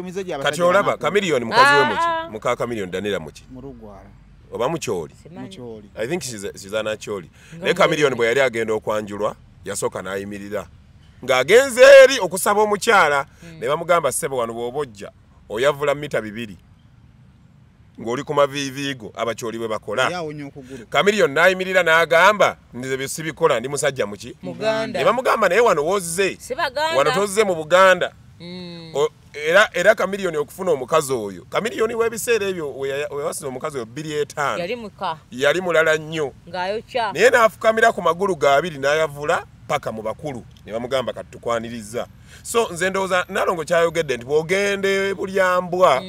Kati olaba Chameleone mukazi we muki? Muka Chameleone Daniela muki? Murugwala. Oba mukyoli? Mukyoli. I think she's an acholi. Naye Chameleone bwe yali agenda okwanjulwa yasooka n'ayimirira. Ng'agenze eri okusaba omukyala ne bamugamba ssebo wano bw'oba ojja oyavula mita 2. ng'oli ku maviiviigo abakyoli bwe bakola. Chameleone n'ayimirira n'agamba nze bye sibikola, ndi musajja muki? Muganda. Ne bamugamba naye wano wozze. Wano tozze mu Buganda. Era Chameleone okufuna omukazi oyo. Chameleone w'ebiseera ebyo wewasiza omukazi oyo 2005. Yali muka. Yali mulala nnyo. Ng'ayokya. Naye n'afukamira ku magulu ga abiri n'ayavula paka mu bakulu. Ne bamugamba kati tukwaniriza. So nze ndowooza Nalongo kyayogedde nti bw'ogende bulyambwa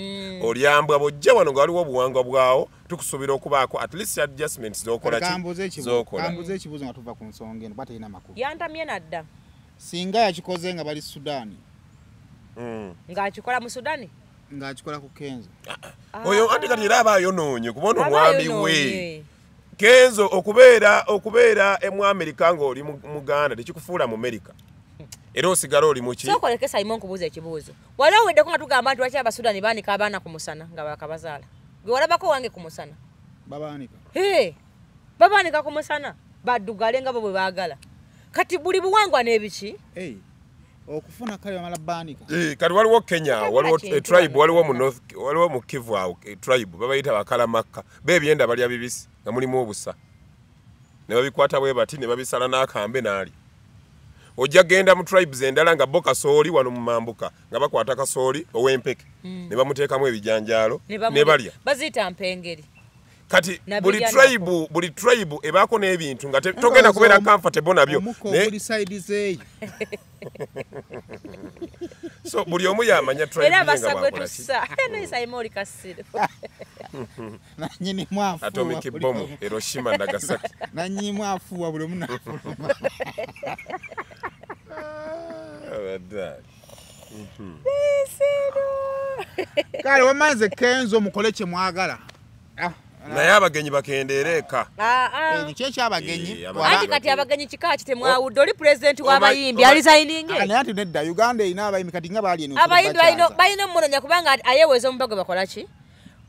olyambwa bw'ojja wano nga waliwo obuwangwa bwawo tukusuubira okubaako at least adjustments z'okola ki z'okola. Kambuze ekibuuzo nga tuva ku nsonga eno kuba terina makulu. Yantamye nadda. Singa yakikoze nga bali Sudaani. Ng'akikola mu Sudaani? Ng'akikola ku Kenzo. Oyo anti kati era aba ayonoonye kubona omwami we. Kenzo okubeera emu Amerika ng'oli Muganda tekikufuula mu Amerika. Era osigala oli muki? Sookoleke Simon nkubuuza ekibuuzo. Wali oweddeko nga tugamba nti lwaki Abasudaani baanika abaana ku musana nga bakabazaala? Gwe walabako wange ku musana? Babaanika. Hee, babaanika ku musana baddugale nga bo bwe baagala. Kati buli buwangwa n'ebiki? Okufuna kale bamala baanika. Kati waliwo Kenya, waliwo tribe, waliwo mu North, waliwo mu Kivu awo tribe babayita Bakalamakka. Beebyenda balya bibisi nga mulimu obusa. Ne babikwata bwe bati ne babisala n'akambe n'alya. Ojja genda mu tribes endala nga bo kasooli wano mu mambuka nga bakwata kasooli ow'empeke ne bamuteekamu ebijanjaalo ne balya. Baziyita mpengeri. Kati buli tribe ebaako n'ebintu nga togenda kubeera comfortable nabyo. So buli omu yamanya tribe era basagwe tussa. Naye Simon kasiru. Nannyini mwafuwa. Atomic bomb Hiroshima Nagasaki. Nannyini mwafuwa buli omu nafuluma. Kale wamaze Kenzo mukole kye mwagala. Naye abagenyi bakendeere eka. Ekyo ekyabagenyi. Anti kati abagenyi kika ki temwawudde oli pulezidenti w'abayimbi alizayininge. Naye ati nedda Uganda erina abayimbi kati nga baali eno. Abayimbi balina omunonya kubanga ayeeweza omubago bakola ki?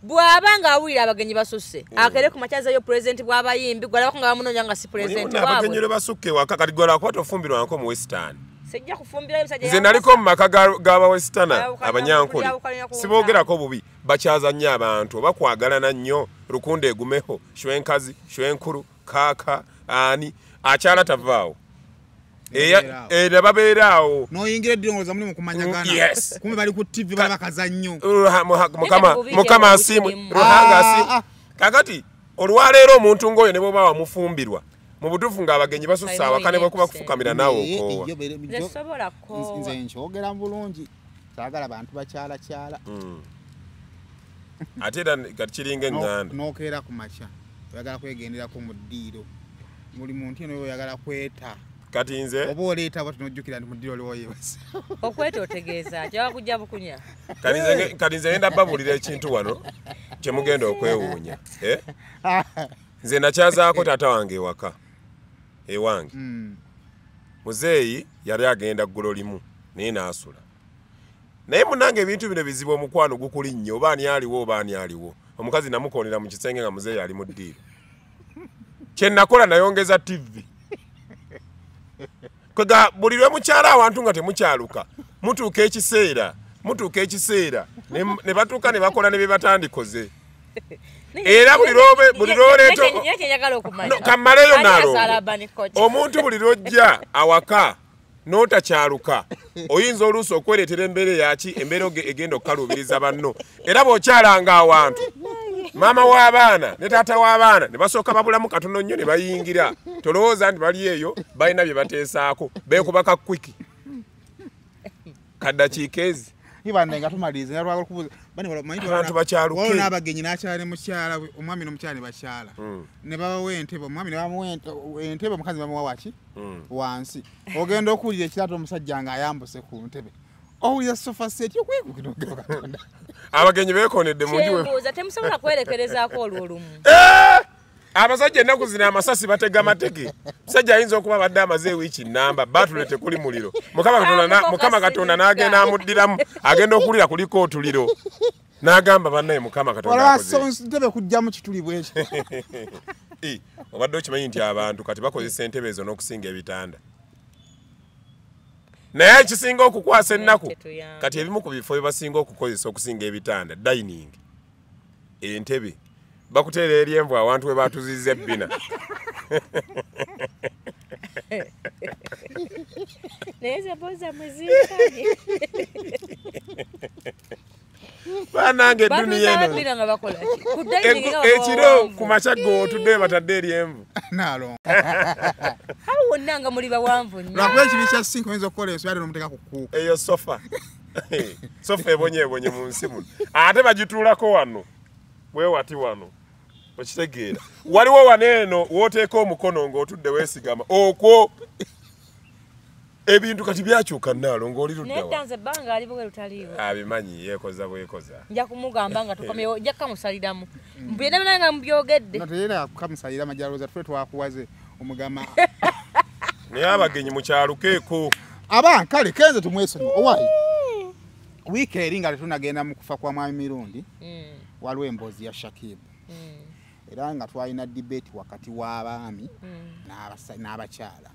Bw'aba ng'awulira abagenyi basusse akere ku makyazayo pulezidenti bw'abayimbi gwalabako nga bamunonya nga si pulezidenti waabwe. Abagenyi lwe basukka ewaka kati gwe lwakuba tofumbirwangako mu Western. Sijja kufumbirayo musajja. Nze naliko mu maka g'Abawesitana Abanyankole siboogerako bubi bakyaza nnyo abantu oba kwagalana nnyo Rukundo egumeho shwenkazi shwenkuru kaaka ani akyala tavaawo era babeera awo n'oyingira eddiro ng'olowooza mulimu kumanyagana. Kumbe bali ku TV balaba nnyo. Mukama asiimwe Ruhanga asiimwe. Kakati olwaleero omuntu ng'oyo ne bw'oba wamufumbirwa mu butuufu ng'abagenyi basusse awaka ne bwekuba kufukamira naawe okoowa. Nze nkyogera bulungi saagala bantu bakyalakyala. Ate era kati kiringa eŋŋanda. N'okeera ku makya oyagala kwegenderako mu ddiiro buli muntu eno oyagala kweta. Kati nze oba oleeta bw'oti n'ojjukira nti mu ddiiro oliwo yeebase. Okweta otegeeza kyaba kujja bukunya. Kati nze ngenda babuulira ekintu wano kye mugenda okwewuunya. Nze nakyazaako taata wange ewaka ewange. Muzeeyi yali agenda ggulo limu naye n'asula. Naye munnange ebintu bino bizibu omukwano gukuli nnyo oba ani aliwo oba ani aliwo. Omukazi namukoonera mu kisenge nga muzeeyi ali mu ddiiro. Kye nakola nayongeza TV. Kwega buli lwe mukyala awantu nga temukyaluka mutuuka ekiseera ne batuuka ne bakola ne bye batandikoze. Era buli lwoleeta kammaleyo nalo omuntu buli lw'ojja awaka n'otakyaluka oyinza oluusi okwereetera embeera eyaki embeera egenda okukaluubiriza banno. Era bw'okyalanga awantu maama w'abaana ne taata w'abaana ne basooka babulamu katono nnyo ne bayingira tolowooza nti bali eyo balina bye bateesaako beekuba ka kwiki kaddakiika ezi. Abantu bakyaluke. Waliwo n'abagenyi n'akyala ne mukyala omwami n'omukyala ne bakyala ne babawa entebe omwami ne bamuwa entebe omukazi bamuwa waki wansi ogenda okuwulira ekiraato omusajja ng'ayambuse ku ntebe owulira sofa set okwekugira Katonda. Abagenyi beekonedde mu nju. Kyembuuza temusobola kwerekerezaako olwo olumu. Abasajja ennaku zino amasasi batega matege. Musajja ayinza okuba abadde amaze wiiki nnamba batule tekuli muliro. Mukama Katonda n'agenda amuddiramu agenda okuwulira kuliko otuliro. N'agamba bannaye Mukama Katonda akoze. Entebe kujjamu kituli bwekyo. Obadde okimanyi nti abantu kati bakozesa entebe ezo n'okusinga ebitanda. Naye ekisinga okukwasa ennaku kati ebimu ku bifo bye basinga okukozesa okusinga ebitanda dining. Entebe bakuteera eryenvu awantu we batuziza ebbina. Naye boza muzikanye. Banange dunia eno. Nga bakola ki? Ekiro ku makya g'otudde batadde eryenvu. Nalo. Awo wonna nga muli bawanvu nnyo. Lwakuba ekibi kya sink oyinza okukola ensobi ate n'omuteeka ku kkuuka. Eyo sofa. Sofa ebonyeebonye mu nsi muno. Ate bagituulako wano. Bwewati wano. Okitegeera. Waliwo wano eno w'oteeka omukono ng'otudde weesigama. Okwo ebintu kati byakyuka nalo ng'oli ludda wa. Nedda nze ebbanga ali bwe lutaliiwo. Abimanyi yeekoza bwekoza. Nja kumugamba nga tukomyewo, nja kukamusaliramu. Byonna byonna nga mubyogedde. No teyera kukamusalira amajjaloza tufe twakuwaze omugamba. Naye abagenyi mu kyalukeeko. Aba kale kenze tumwesonyiwe. Owayi. Wiiki eri nga tetunnagenda mu kufa kwa Mwami Mirundi. Waliwo emboozi ya Shakib. Era nga twalina debate wakati w'abaami n'abakyala.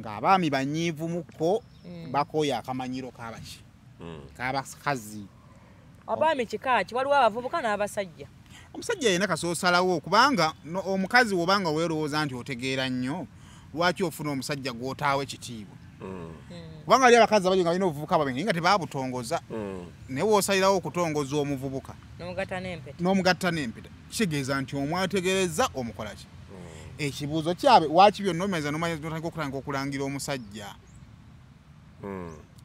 Ng'abaami banyiivumuko bakooya akamanyiro k'abaki k'abakazi. Abaami kika ki? Waliwo abavubuka n'abasajja. Omusajja yenna kasoosalawo kubanga omukazi w'obanga weerowooza nti otegeera nnyo, lwaki ofuna omusajja gw'otaawa ekitiibwa? Kubanga ali abakazi abali nga balina obuvubuka bwabwe naye nga tebaabutongoza. Naye w'osalirawo okutongoza omuvubuka n'omugatta n'empeta kitegeeza nti omwategereza omukola ki? Ekibuuzo kyabwe waaki byonna omaliza n'otandika okutandika okulangira omusajja.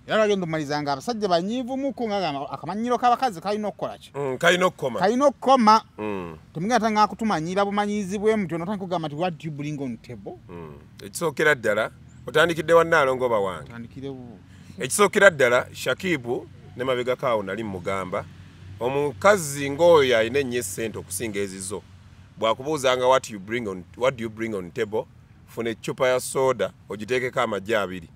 Era bagenda omaliza nga abasajja banyiivumuko nga akamanyiro k'abakazi kalina okukola ki? Kalina okukoma. Kalina okukoma. Temugenda nga kutumanyira bumanyiizi bwe mutyo n'otandika okugamba nti what do you bring on table? Ekisookera ddala otandikidde wa Nnaalongo oba wange? Otandikirewo. Ekisookera ddala Shakibu ne mabegako awo nali mmugamba omukazi ng'oyo alina ennyo essente okusinga ezizo bw'akubuuzanga what do you bring on table, funa eccupa ya soda ogiteekeko amagi abiri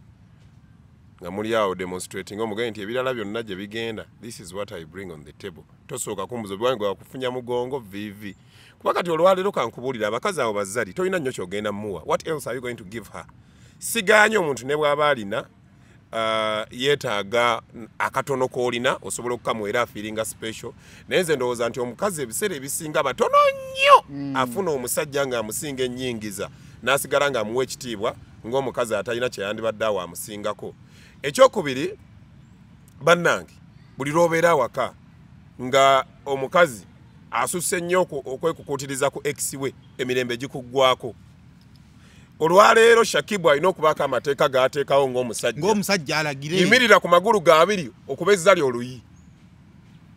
nga muli awo demonstrating omugende nti ebirala byonna gye bigenda, this is what I bring on the table. Tosooka kumbuza obwange bwakufunya mugongo vivi. Kuba kati olwaleero kankubuulira abakazi abo bazzali tolina nnyo ky'ogenda mmuwa. What else are you going to give her? Sigaanye omuntu ne bw'aba alina yeetaaga akatono k'olina osobola okukamuwa afiiringa special. Naye nze ndowooza nti omukazi ebiseera ebisinga batono nnyo afuna omusajja ng'amusinga ennyingiza n'asigala ng'amuwa ekitiibwa ng'omukazi atalina kye yandibadde awo amusingako. Ekyokubiri bannange buli lw'obeera awaka nga omukazi asusse nnyo okwekukuutiriza ku ex we emirembe gikuggwako. Olwaleero Shakibu alina okubaako amateeka g'ateekawo ng'omusajja. Ng'omusajja alagire. Yimirira ku magulu g'abiri okuba ezzali oluyi.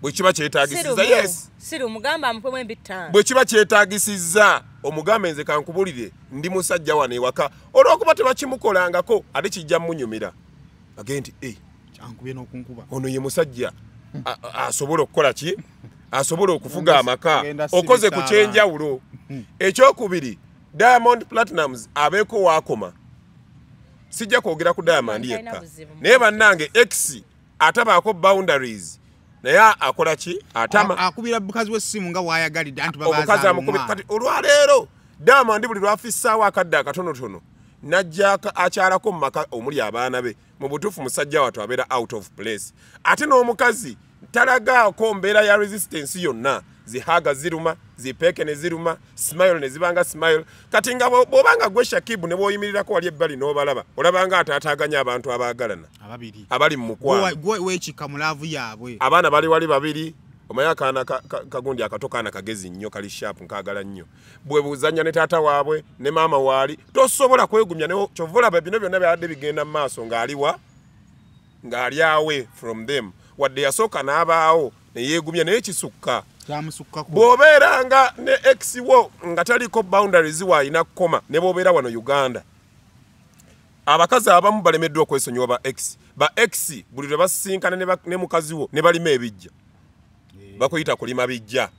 Bwe kiba kyetaagisizza, yes. Siru mugamba amukwemu embi ttaano. Bwe kiba kyetaagisizza omugambe nze kankubulire ndi musajja wano ewaka. Olw'okuba tebakimukolangako ate kijja mmunyumira. Agende nti ankubye n'okunkuba. Ono ye musajja asobola okukola ki? Asobola okufuga amaka. Okoze ku kyenjawulo. Ekyokubiri Diamond Platnumz abeeko waakoma. Sijja kwogera ku Diamond yekka. Naye bannange ex atabaako boundaries. Naye akola ki? Atama. Akubira mukazi w'essimu nga bw'ayagalidde anti babazaala omukazi amukubira. Kati olwaleero Diamond buli lw'afissaawo akadde akatonotono n'ajja akyalako mu maka omuli abaana be. Mu butuufu musajja wattu abeera out of place. Ate n'omukazi talagaako mbeera ya resistance yonna. Zihaga ziruma, zipeeke ne ziruma, smile ne zibanga smile. Kati nga bw'obanga gwe Shakibu ne bw'oyimirirako wali ebbali n'obalaba, olabanga ataataaganya abantu abaagalana. Ababiri. Abali mu mukwano. Gwe weekika mu laavu yaabwe. Abaana bali wali babiri, omanyi akaana kagundi akato kaana kagezi nnyo kali sharp nkaagala nnyo. Bwe buzannya ne taata waabwe ne maama waali, tosobola kwegumya ne kyova olaba bino byonna byabadde bigenda mu maaso ng'aliwa ng'ali away from them. Wadde yasooka n'abaawo ne yeegumya naye kisukka. Bw'obeera nga ne ex wo nga taliko boundaries w'alina kukoma ne bw'obeera wano Uganda. Abakazi abamu balemeddwa okwesonyiwa ba ex. Ba ex buli lwe basisinkana ne mukazi wo ne balima ebijja. Bakuyita kulima bijja.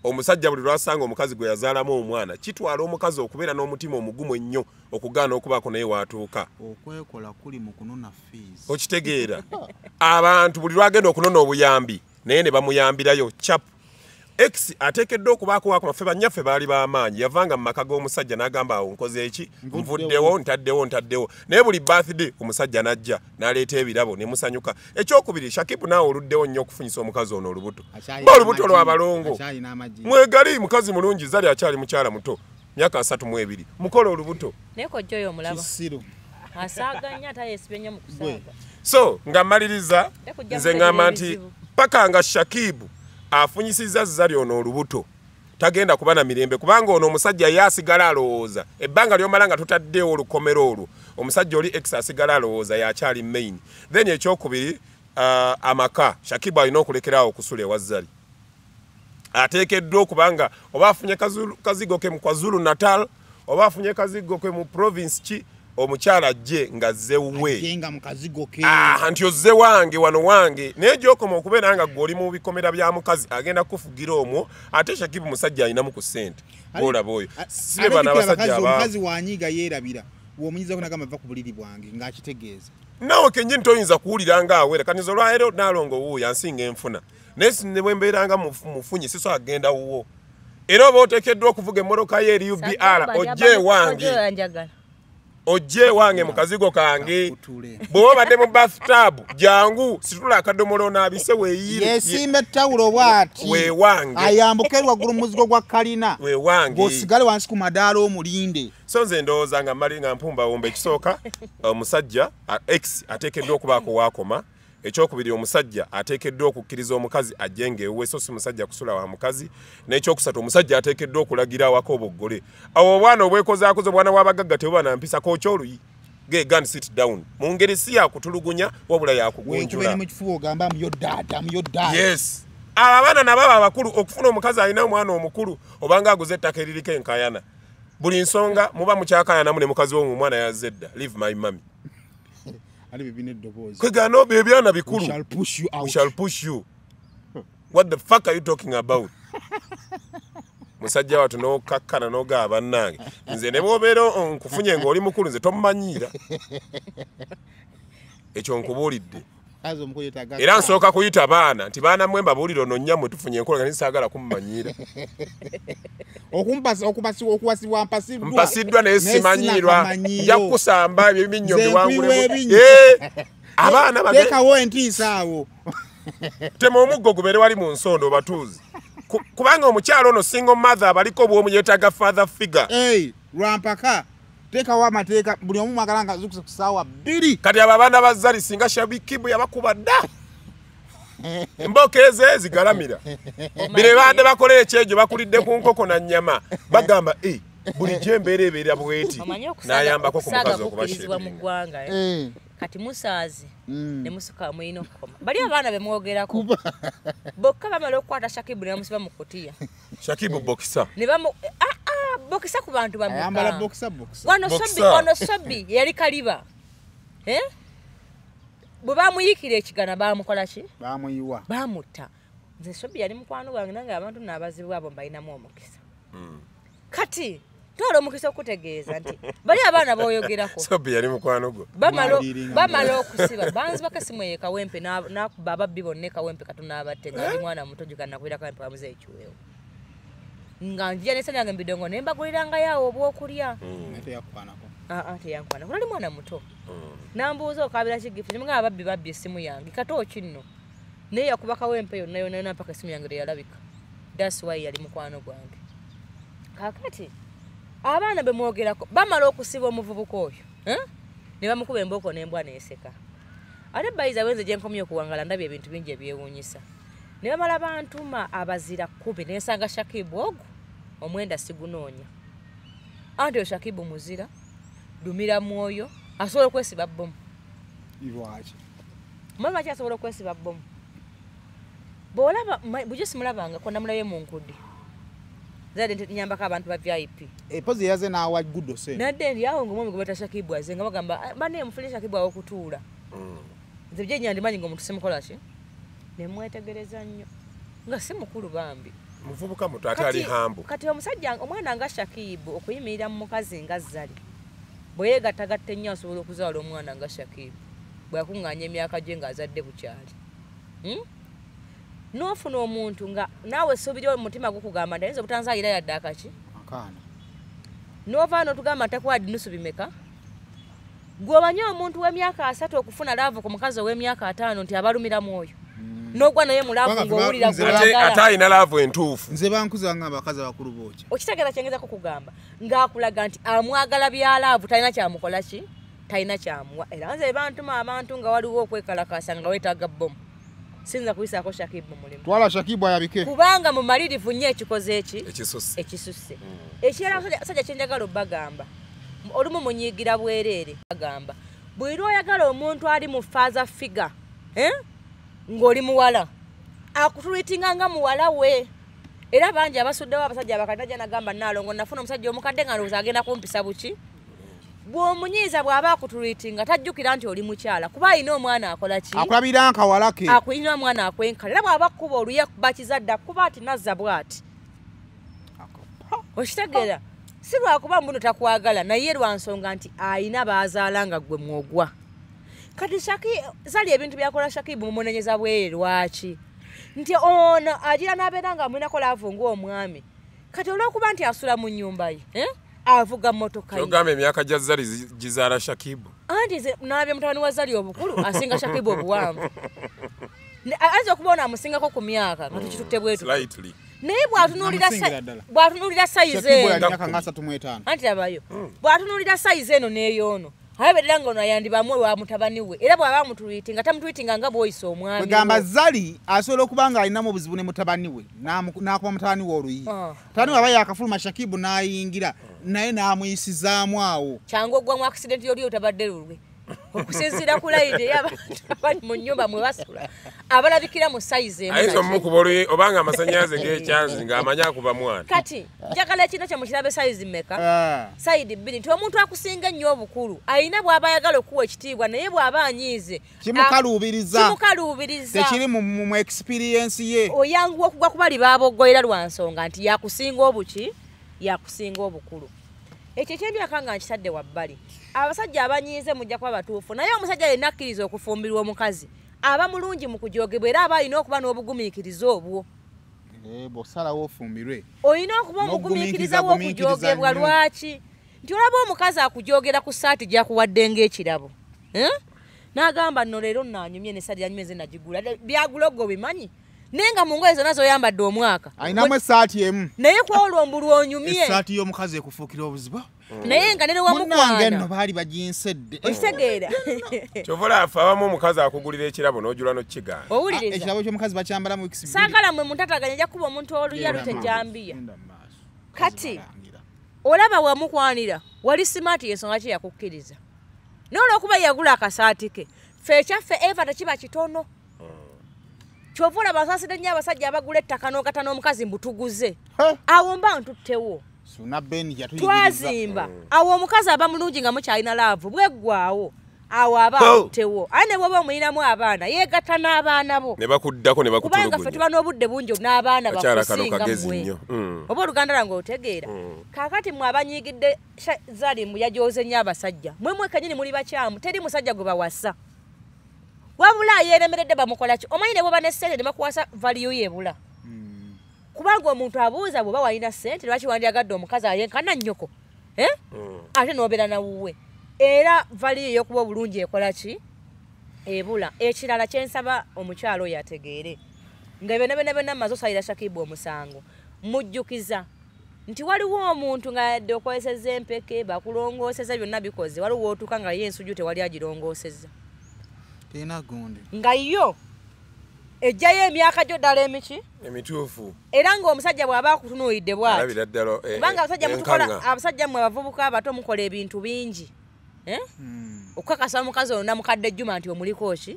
Omusajja buli lw'asanga omukazi gwe yazaalamu omwana kitwala omukazi okubeera n'omutima omugumu ennyo okugaana okubaako naye w'atuuka. Okwekola kuli mu kunona fees. Okitegeera. Abantu buli lw'agenda okunona obuyambi naye ne bamuyambirayo chap. Ex ateekeddwa okubaako wakoma. Ffe bannyaffe baali b'amaanyi, yavanga mu maka g'omusajja n'agamba awo nkoze eki, nvuddewo, ntaddewo ntaddewo, naye buli birthday omusajja n'ajja n'aleeta ebirabo ne musanyuka. Ekyokubiri, Shakibu naawe oluddewo nnyo okufunyisa omukazi ono olubuto, ba olubuto lw'abalongo mwegali, mukazi mulungi, Zari akyali mukyala muto, myaka 32, mukola olubuto. Naye kojja oyo omulaba asaaga nnyo, ate yeesibye nnyo mu kusaaga. So nga mmaliriza nze ngamba nti paka nga Shakibu afunyisizza Zari ono olubuto tagenda kuba na mirembe, kubanga ono omusajja ye asigala alowooza ebbanga ly'omala nga tutaddewo olukomero olwo, omusajja oli ex asigala alowooza yakyali main. Then ekyokubiri, amaka, Shakibu alina okulekeraawo okusula ewa Zari. Ateekeddwa okubanga oba afunye kazigo ke mu KwaZulu Natal, oba afunye kazigo ke mu province ki, omukyala ajje nga azze wuwe, nti ozze wange wano wange. Naye gy'okoma okubeera nga ggwe oli mu bikomera bya mukazi agenda kukufugira omwo. Ate Shakibu musajja alinamu ku ssente, bw'olaba oyo si be bano abasajja omukazi wanyiiga yeerabira, bw'omunyizako nagamba va ku buliri bwange ng'akitegeeza. Naawe kennyini toyinza kuwulira ng'awera. Kati nze olwaleero Naalongo wuuyo ansinga enfuna, naye ne bwe mbeera nga mufunyi sisobola kugenda wuwo. Era oba oteekeddwa okuvuga emmotoka ye eri UBR ojje ewange, ojje ewange mu kazigo kange. Bw'oba obadde mu bathtub jangu situla akadomolo onaabise weeyiire, yeesimba ettawulo bw'ati weewange, ayambuke waggulu mu muzigo gwa kalina weewange, bw'osigale wansi ku madaala omulinde. So nze ndowooza nga mmali nga mpumbawumba. Ekisooka, omusajja ex ateekeddwa okubaako waakoma. Ekyokubiri, omusajja ateekeddwa okukkiriza omukazi ajje ng'ewuwe, so si musajja kusula wa mukazi. N'ekyokusatu, omusajja ateekeddwa okulagira awaka obuggole. Awo obwana obwekozaakoze, obwana bw'abagagga tebuba na mpisa, kookya oluyi, go and sit down. Mu ngeri si yakutulugunya wabula yakugunjula. Mu kifuba ogamba I'm your dad, I'm your dad. Yes, abo abaana nabo abo abakulu, okufuna omukazi alina omwana omukulu obanga aguze ettaka eririko enkayana, buli nsonga muba mukyakayanamu ne mukazi wo, omwana yazze dda, leave my mommy. Kwegano ebyana bikulu. We shall push you out. We shall push you. What the fuck are you talking about? Musajja watu n'okakkana n'ogaba bannange, nze ne bw'obeera nkufunye ng'oli mukulu nze tomumanyiira, ekyo nkubuulidde. Era nsooka kuyita baana nti baana mmwe mbabuulire ono nnyammwe tufunye enkola nga saagala kumumanyiira. Okuwasibwa mpasiddwa, mpasiddwa naye simanyiirwa, nja kukusamba ebyo ebinnyo mbiwangulemu. Abaana teekawo entiisa awo, tema omuggo gubeere wali mu nsondo obatuuzi, kubanga omukyalo ono single mother abaliko bw'omu yeetaaga father figure. Lwampaka teekawo amateeka, buli omu mwagala nga azukuse ku ssaawa 2. Kati abo abaana ba Zari singa Shakibu yabakuba dda, embooko ezo zigalamira. Bino babadde bakola ekyejo, bakulidde ku nkoko na nnyama, bagamba bulijjo embeera ebeera bweti, n'ayambako ku mukazi okubashirizibwa mu ggwanga. Kati musaazi ne musuka mulina okukoma. Bali abaana be mwogerako bokka bamala okukwata Shakibu ne bamusiba mu kutiya. Shakibu bokisa ne bokisa ku bantu bameka? Ayambala bokisa bokisa. Wano Sobi yali kaliba. Bwe bamuyikira ekigana bamukola ki? Bamuyiwa. Bamutta. Nze Sobi yali mukwano gwange, nange abantu n'abazibu abo mbalinamu omukisa. Kati twala omukisa okutegeeza nti bali abaana b'oyogerako. Sobi yali mukwano gwo. Bamala okusiba banzibako essimu eyo Kawempe n'akuba ababbi bonna e Kawempe katono abatte, nga ndi mwana muto jjuka nakulira Kawempe bamuze ekiweewo. Nga nzija n'essanyu yange mu bidongo ne mbagulirangayo awo obwokulya. Teyankwanako, nali mwana muto. Nambuuza okaabira ki gift, ne mugamba ababbi babbye essimu yange, katooki nno. Naye yakuba Kawempe yonna yonna yonna mpaka essimu yange teyalabika. That's why yali mukwano gwange. Kaakati abaana be mwogerako bamala okusiba omuvubuka oyo, ne bamukuba embooko n'embwa n'eseka. Ate bayiza wenze gye nkomye okuwangala ndabye ebintu bingi ebyewuunyisa. Ne bamala bantuma abazira 10 ne nsanga Shakibu ogwo omwenda sigunoonya. Anti oyo Shakibu muzira, dumira mwoyo, asobola okwesiba bbomu. Lwaki? Lwaki asobola okwesiba bbomu? Bw'olaba bulijjo simulabangako, namulabye mu nkudi. Nzadde nnyambako abantu ba VIP. Epozi yaze n'awa Gudo ssente. Nadde ndi awo ng'omwami gwe bayita Shakibu aze nga bagamba banne mufunye Shakibu awokutuula. Nze bye nyandimanyi ng'omuntu simukola ki? Ne mwetegereza nnyo. Nga si mukulu bambi. Muvubuka muto ate ali humble. Kati omusajja omwana nga Shakibu okuyimirira mu mukazi nga Zari, bwe yeegattagatta ennyo asobola okuzaala omwana nga Shakibu. Bwe yakuŋŋaanya emyaka gye ng'azadde bukyali. N'ofuna omuntu nga naawe essuubi lyo omutima gukugamba nti ayinza obutanzaalira yadde akaki. Akaana. N'ova n'otugamba ntakuwa nusu bimeka. Gw'omanyi omuntu w'emyaka 30 okufuna laavu ku mukazi ow'emyaka 5 nti abalumira mwoyo. N'ogwa naye mu laavu ng'owulira gw'oyagala. Ate alina laavu entuufu. Nze bankuza nga abakazi abakulu bookya. Okitegeera kye ngezaako kugamba ng'akulaga nti amwagala bya laavu talina kyamukola ki? Talina kyamuwa. Era nze bantuma abantu nga waliwo okwekalakaasa nga weetaaga bbomu. Sinza kuyisaako Shakibu mulimu. Twala Shakibu ayabike. Kubanga mumalirivu nnyo ekikoze eki? Ekisusse. Ekisusse. Ekirala abasajja kye njagala obbagamba. Olumu munyiigira bwereere. Bagamba. Buli lw'oyagala omuntu ali mu father figure, ng'oli muwala, akutreatinga nga muwala we. Era bangi abasuddewo abasajja abakadde ajja n'agamba Nnaalongo nafuna omusajja omukadde nga ndowooza agenda kumpisa buki. Bw'omunyiiza bw'aba akutreatinga tajjukira nti oli mukyala kuba alina omwana akola ki? Akulabira nkawala ke. Akulina omwana akwenkana. Era bw'aba akkuba oluyi akuba kizadde akuba ati nazza bw'ati. Okitegeera? Si lwakuba mbuno takwagala naye lwa nsonga nti alina baazaala nga ggwe mwogwa. Kati Zali ebintu byakola Shakibu mumunenyeza bwereere lwaki? Nti ono agira n'abeera nga amulinako laavu ng'omwami. Kati olw'okuba nti asula mu nnyumba ye, avuga mmotoka ye. Ky'ogamba emyaka gya Zali gizaala Shakibu. Anti nze nalabye mutabani wa Zali obukulu asinga Shakibu obuwanvu. Ayinza okuba ono amusingako ku myaka nga tukitutte bwe tutyo. Slightly. Naye bw'atunuulira sayizi eno. Shakibu yali myaka nga 35. Anti labayo. Bw'atunuulira sayizi eno n'ey'ono. Abeerera nga ono ayandibamu wa mutabani we. Era bw'aba amutreatinga tamutreatinga nga bw'oyisa omwami. Kwegamba Zali asobola okuba nga alinamu obuzibu ne mutabani we n'akuba mutabani we oluyi. Mutabani we aba yakafuluma Shakibu n'ayingira naye n'amuyisizaamu awo. Kyangu ogwa mu accident y'oli otabadde lulwe. Okusinziira ku layini ey'abantu abali mu nnyumba mwe basula abalabikira mu sayizi emu. Ayinza omukuba oluyi obanga amasannyalaze g'ekyanzi ng'amanyi akuba mwana. Kati njagala ekintu kye mukirabe sayizi mmeka? Sayidi 2 nti omuntu akusinga ennyo obukulu alina bw'aba ayagala okuwa ekitiibwa naye bw'aba anyiize kimukaluubiriza. Kimukaluubiriza. Tekiri mu experience ye. Oyanguwa okugwa ku bali baaboggoyera lwa nsonga nti yakusinga obuki? Yakusinga obukulu. Ekyo eky'emyaka nga nkitadde wabbali. Abasajja abanyiize mujja kuba batuufu naye omusajja yenna akkiriza okufumbirwa omukazi aba mulungi mu kujoogebwa era aba alina okuba n'obugumiikiriza obwo. Bw'osalawo ofumbirwe. Olina okuba omugumiikiriza w'okujoogebwa lwaki? Nti olaba omukazi akujoogera ku ssaati gy'akuwadde ng'ekirabo. N'agamba nno leero nnaanyumye n'essaati yanyumye nze nagigula. Byagula ogwo obimanyi? Naye nga mu ngoye zonna z'oyambadde omwaka. Alinamu essaati emu. Naye ku olwo mbu lw'onyumye. Essaati y'omukazi ekufuukira obuzibu. Naye nga ne wamukwana. Munnange nno baali baginsedde. Okitegeera. Kyova olaba abamu omukazi akugulira ekirabo n'ojula n'okigaana. Owuliriza. Ekirabo ky'omukazi bakyambala mu weeks bbiri. Saagala mmwe muntataganya ajja kuba omuntu oluya lutejambiya. Kati olaba wamukwanira wali simaati y'ensonga ki yakukkiriza. Naye olw'okuba yagula akasaati ke ffe ekyaffe Eva tekiba kitono. Kyova olaba nsaasidde nnyo abasajja abagula ettaka n'ogatta n'omukazi mbu tuguze. Awo mba ntuttewo. Twazimba. Awo omukazi aba mulungi nga mukyalina laavu bweggwawo. Awo aba atuttewo. Aye ne bw'oba omulinamu abaana yeegatta n'abaana bo. Ne bakuddako ne bakutulugunya. Kubanga ffe tuba n'obudde bungi n'abaana bakusinga mmwe. Oba oluganda lwange otegeera. Kaakati mmwe abanyiigidde Zali mbu yajooze nnyo abasajja. Mmwe mwennyini muli bakyamu teri musajja gwe bawasa. Wabula yeeremeredde bamukola ki? Omanyi ne bw'oba ne ssente ne bakuwasa value ye ebula. Kubanga omuntu abuuza bw'oba walina ssente lwaki wandyagadde omukazi ayenkana nnyoko? Ate n'obeera na wuwe. Era value ey'okuba obulungi ekola ki? Ebula. Ekirala kye nsaba omukyala oyo ategeere. Nga byonna byonna byonna mmaze osalira Shakibu omusango. Mujjukiza nti waliwo omuntu nga yadde okozesezza empeke, bakulongoosezza byonna bikoze. Waliwo w'otuuka nga ye ensujju tewali agirongoosezza. Tena gonde. Nga yo ejjayo emyaka gyo ddala emiki? Emituufu. Era ng'omusajja bw'aba akutunuulidde bw'ati. Alabira ddala kubanga abasajja mutukola abasajja mmwe abavubuka abato mukola ebintu bingi. Okukakasa omukazi ono namukadde Juma nti omuliko ki?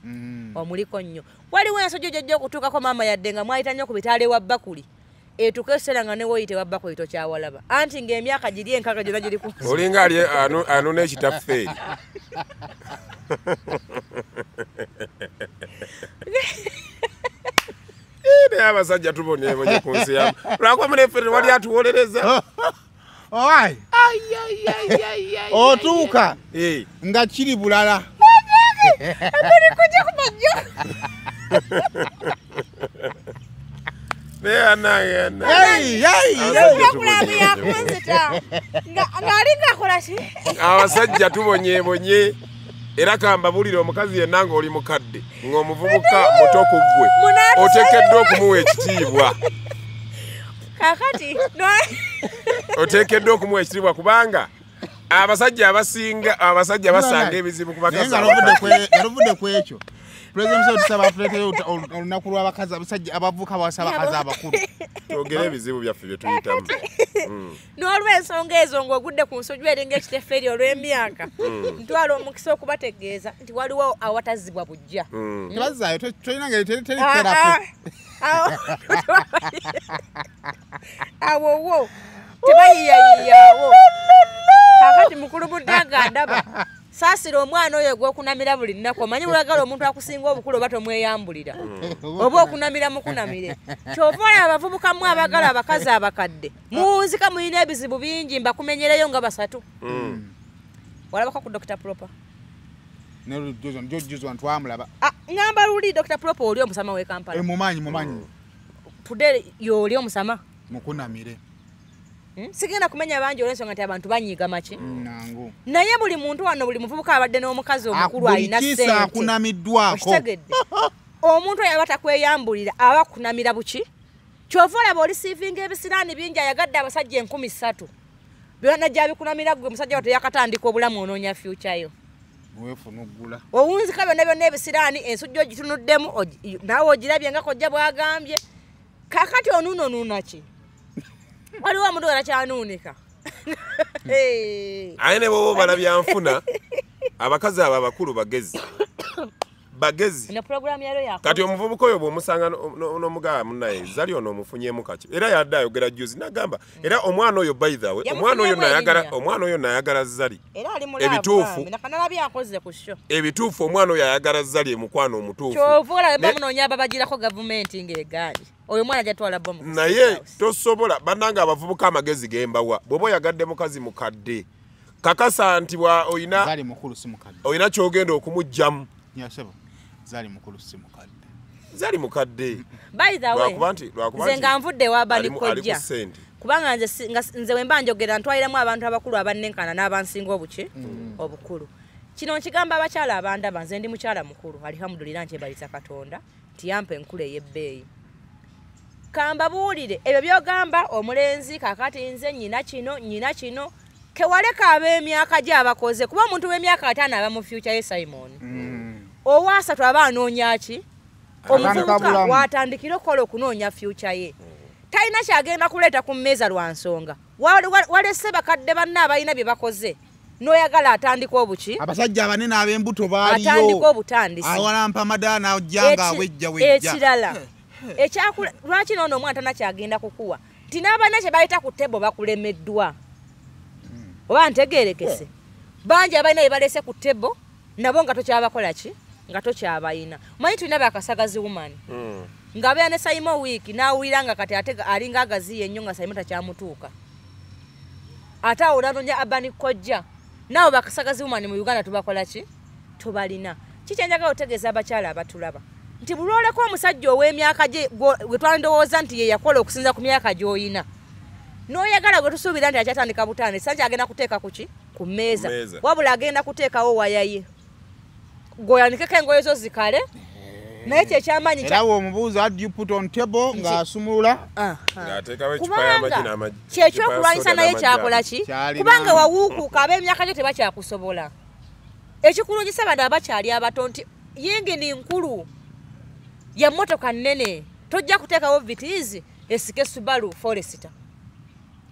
Omuliko nnyo. Waliwo ensojjo gy'ojja okutuukako maama yadde nga mwayita nnyo ku bitaala ewa Bakuli. Etuuka ekiseera nga ne w'oyita ewa Bakuli tokyawalaba. Anti ng'emyaka giri enkaga gyonna giri ku. Olinga ali anona ekitaffe eri. Naye abasajja tubonyeebonye ku nsi yamu. Lwakuba muneffe tewali atuwolereza. Owai. Otuuka nga kiri bulala. Amuli kujja kumajjo. Abasajja tubonyebonye era kambabulire omukazi yenna ng'oli mukadde ng'omuvubuka muto ku ggwe oteekeddwa okumuwa ekitiibwa. Kakati oteekeddwa okumuwa ekitiibwa kubanga abasajja abasinga abasajja basanga ebizibu ku bakazi. Naluvudde ku ekyo. President Museveni tusaba atuleeteyo olunaku lw'abakazi abasajja abavubuka bawasa abakazi abakulu. Twogere ebizibu byaffe bye tuyitamu. N'olw'ensonga ezo ng'ogudde ku nsujju eringa ekitefeeri olw'emyaka, ntwala omukisa okubategeeza nti waliwo awatazzibwa bujja. Tebazzaayo tolina ngeri teri therapy. Awo wo tebayiyayiyawo. Kakati mukulu Buddaga ndaba saasira omwana oyo gw'okunamira buli nnaku. Omanyi bw'oyagala omuntu akusinga obukulu oba tomweyambulira oba okunamira mukunamire. Kyova olaba abavubuka mmwe abagala abakazi abakadde muwunzika mulina ebizibu bingi mbakumenyereyo nga basatu. Walabako ku Dr. Proper? Ngamba luli Dr. Proper oli omusama w'e Kampala. Mumanyi. Today y'oli omusama mukunamire. Sigenda kumenya bangi olw'ensonga nti abantu banyiiga maki. Naye buli muntu wano buli muvubuka abadde n'omukazi omukulu alina ssente akunamiddwako. Omuntu oyo aba takweyambulira aba akunamira buki. Kyova olaba olisiivinga ebisiraani bingi ayagadde abasajja 3000 byonna gy'abikunamira ggwe musajja wa teyakatandika obulamu onoonya future yo. Owunzika byonna byonna ebisiraani ensujja ogitunuddemu naawe ogirabye nga kojja bw'agambye. Kaakati onuunonuuna ki? Waliwo omuntu atakyanuunika. Aye ne bw'oba obala byanfuna abakazi abo abakulu bagezi. Bagezi. Kati omuvubuka oyo bw'omusanga n'omugamba munnaye Zali ono omufunyeemu kaki. Era yadde ayogera juzi n'agamba era omwana oyo by the way omwana oyo nayagala Zali. Ebituufu. Ebituufu omwana oyo ayagala Zali emukwano omutuufu. Kyova olaba bamunoonya ababagirako gavumenti ng'egaanyi. Oyo mwana ajatwala bomu. Naye tosobola bannange abavubuka amagezi gembawa. Bw'oba oyagadde mukazi mukadde kakasa nti oyina Zali mukulu si mukadde. Oyina ky'ogenda okumuggyamu. Zali mukulu si mukadde. Zali mukadde. By the way, nze nga nvudde wa Bani Kojja. Kubanga nze we mba njogera ntwaliramu abantu abakulu abannenkana n'abansinga obuki obukulu. Kino nkigamba abakyala abandaba nze ndi mukyala mukulu alhamdulillah nkyebaliza Katonda nti yampa enkula ey'ebbeeyi. Kamba buwulire ebyo by'ogamba omulenzi kakati nze nnyina kino nnyina kino kewaleka ab'emyaka gy'abakoze kuba omuntu w'emyaka 50 aba mu future ye Simon. Owa3 aba anoonya ki? Omuvubuka watandikira okukola okunoonya future ye. Talina kyagenda kuleeta ku mmeeza lwa nsonga. Walese bakadde banna abalina bye bakoze n'oyagala atandika obuki? Abasajja abanene ab'embuto baaliyo. Atandika obutandisi. Awalampa amadaala n'ajja nga awejja wejja. Ekirala lwaki noono omwana tana kyagenda kukuwa nti n'abalina kye bayita ku tebo bakulemeddwa. Oba ntegeerekese. Bangi abalina bye balese ku tebo nabo nga tokyabakola ki? Nga tokyabayina. Omanyi tulina bakasagazi woman. Ng'abeera ne Simon wiiki n'awulira nga kati ate alinga agaziye ennyo nga Simon takyamutuuka. Ate awo n'anoonya Abani Kojja. Nabo bakasagazi woman mu Uganda tubakola ki? Tubalina. Kiki kye njagala otegeeza abakyala abatulaba? Nti buli lw'oleka omusajja ow'emyaka gye gwe twandowooza nti ye yakola okusinza ku myaka gy'oyina. N'oyagala gwe tusuubira nti akyatandika butandisi, sanki agenda kuteeka ku ki? Ku mmeeza. Wabula agenda kuteekawo waya ye. Gweoyanikeko engoye zo zikale. Naye kye ekyamaanyi Era bw'omubuuza what do you put on table ng'asumulula. Ng'ateekawo eccupa y'amagi n'amagi. Kyekyokulwanyisa naye kyakola ki? Kubanga wawuukuuka ab'emyaka gyo tebakyakusobola. Ekikulungisa bano abakyali abato nti yingini nkulu ya mmotoka nnene tojja kuteekawo Vitizi esike Subaru Forester.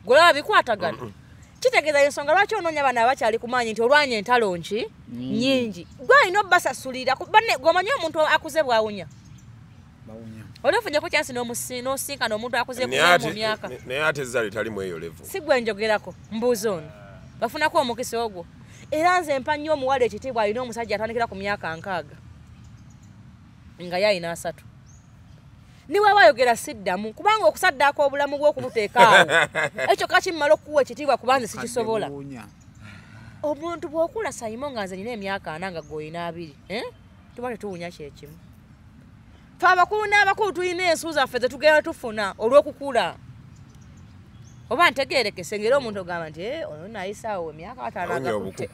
Gwolaba bikwatagana. Kitegeeza ensonga lwaki onoonya bano abakyali ku maanyi nti olwanya entalo nki nnyingi. Gwe alina obbasasulira gw'omanyi omuntu akuze bw'awunya. Oli ofunyeko kyansi n'osinkana omuntu akuze mu myaka. Naye ate Zali talimu eyo level. Si gwe njogerako mbuuza ono. Bafunako omukisa ogwo. Era nze mpa nnyo omuwala ekitiibwa alina omusajja atandikira ku myaka 60 nga ye alina 30. Niwe ayogera siddamu kubanga okusaddaako obulamu bw'okumuteeka awo ekyo kakimmala okukuwa ekitiibwa kubanga sikisobola. Omuntu bw'okula Simon nga nze nina emyaka 40 nga ggwe olina 20 tuba tetuwunya kyekimu. Fe abakulu n'abakulu tulina ensu zaffe ze tugenda tufuna olw'okukula. Oba ntegeerekese ng'era omuntu ogamba nti ono nayisaawo emyaka 50 agakutte.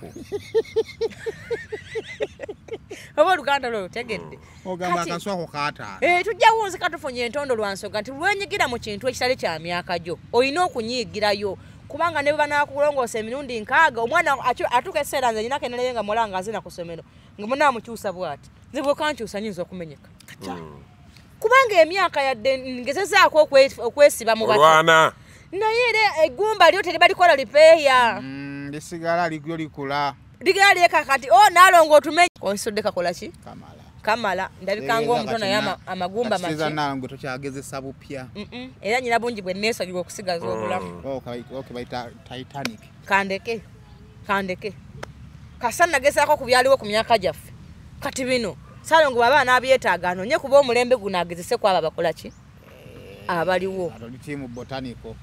Oba oluganda lwo lutegedde. Ogamba akaswako kataano. Tujja wunzika tufunye entondo lwa nsonga nti lwenyigira mu kintu ekitali kya myaka gyo olina okunyigirayo kubanga ne bwe banaakulongoosa emirundi 6 omwana atuuka ekiseera nze nyinako enalayo nga mulanga azina ku ssomero nga munaamukyusa bw'ati nze bw'okankyusa nyinza okumenyeka. Kubanga emyaka yadde ngezezaako okwesiba mu bato. Naye era eggumba lyo teribalikola lipeeya. Lisigala ligyo likula. Ligala lyeka kati naalongo otumenye. Onsudde kakola ki? Kamala. Ndabika ng'omuto naye amagumba make. Kati naalongo tokyagezesa bupya. Era nyina bungi bwe neesonyiwa okusigaza obulamu. Okay, bayita Titanic. Kandeke. Kasa nagezaako ku byaliwo ku myaka gyaffe. Kati bino Saalongo bw'aba anabyetaaga anoonye kuba omulembe guno agezese ku abo abakola ki? Abaliwo.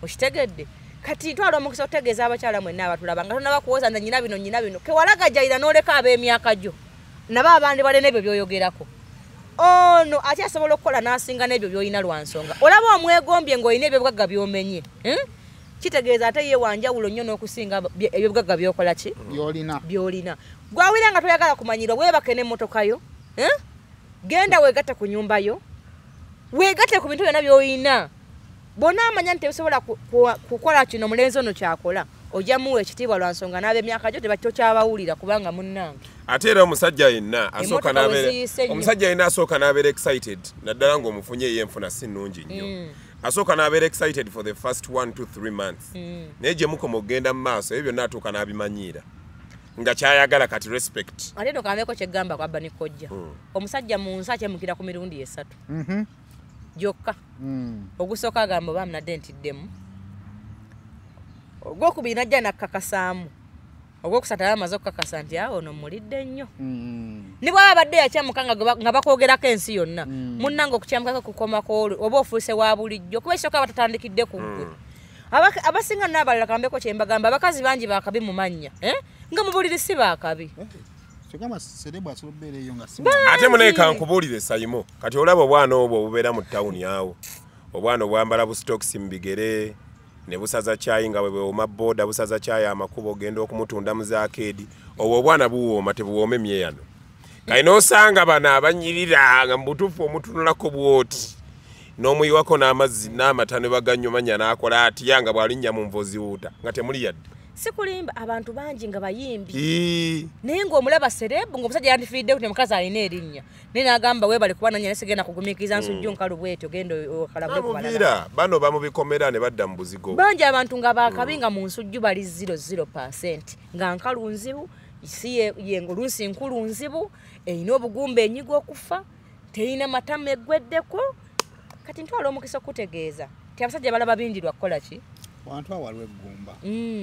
Okitegedde. Kati ntwala omukisa okutegeeza abakyala mwenna abatulaba nga tonnaba kuwoza nze nyina bino kewalagajjalira n'oleka ab'emyaka gyo nabo abandi balina ebyo by'oyogerako. Ono akyasobola okukola n'asinga n'ebyo by'olina lwa nsonga. Olaba omwegombye ng'olina ebyobugagga by'omenye. Kitegeeza ate ye wanjawulo nnyo n'okusinga ebyobugagga by'okola ki? By'olina. Gwawulira nga toyagala kumanyirwa weebake n'emmotoka yo. Genda weegatte ku nnyumba yo. Weegatte ku bintu byonna by'olina. Bonna amanya nti tebisobola kukola kino omulenzi ono kyakola ojja muwa ekitiibwa lwa nsonga n'ab'emyaka gyo tebakyabawulira kubanga munnange. Ate era omusajja yenna asooka n'abeera excited naddala ng'omufunye ye enfuna si nnungi nnyo. Asooka n'abeera excited for the first 1 to 3 months. Naye gye mukoma okugenda mu maaso ebyo byonna atuuka n'abimanyiira nga kyayagala kati respect. Ate no kambeeko kye ggamba ku Abba ne Kojja. Omusajja mu nsi akyemukira ku mirundi 3. Gyokka. Ogusooka agamba oba munadde ntiddemu. Ogwokubiri najja nakkakasaamu. Ogwokusatu aba amaze okukakasa nti awo ono mulidde nnyo. Ne bw'aba abadde yakyamuka nga bakwogerako ensi yonna. Munnange okukyamukako kukomako olwo oba ofuuse wa bulijjo kuba ekisooka batatandikidde ku ggwe. Abasinga n'abalala kambeko kye mbagamba abakazi bangi baakabi mu mannya. Nga mu buliri si baakabi. Ate munaye kankubuulire Sayimo kati olaba obwana obwo obubeera mu tawuni awo obwana obwambala busitokisi mu bigere ne busaza kyayi nga bwe bwewoma booda busaza kyayi amakubo ogenda okumutunda mu zaakeedi obwo obwana buwooma tebuwooma emyeyano kale n'osanga bano abanyirira nga mu butuufu omutunulako bw'oti n'omuyiwako n'amazzi n'amata ne baganyumanya n'akola atya nga bw'alinnya mu nvo ziwuuta nga temuli yadde. Sikulimba abantu bangi nga bayimbi. Naye ng'omulaba serebu ng'omusajja yandifiiridde kuti omukazi alina erinnya. Naye n'agamba weebale kuba nannya naye sigenda kugumiikiriza nsujju nkalu bw'etyo genda okalabule ku balala. Bano bamubikomera ne badda mu buzigo. Bangi abantu nga baakabi nga mu nsujju bali 0.0% nga nkalu nzibu, si ye oluusi nkulu nzibu, erina obugumba enyiga okufa, terina matama eggweddeko. Kati ntwala omukisa okutegeeza nti abasajja balaba bingi lwa kukola ki? Wantu awaliwo eggumba.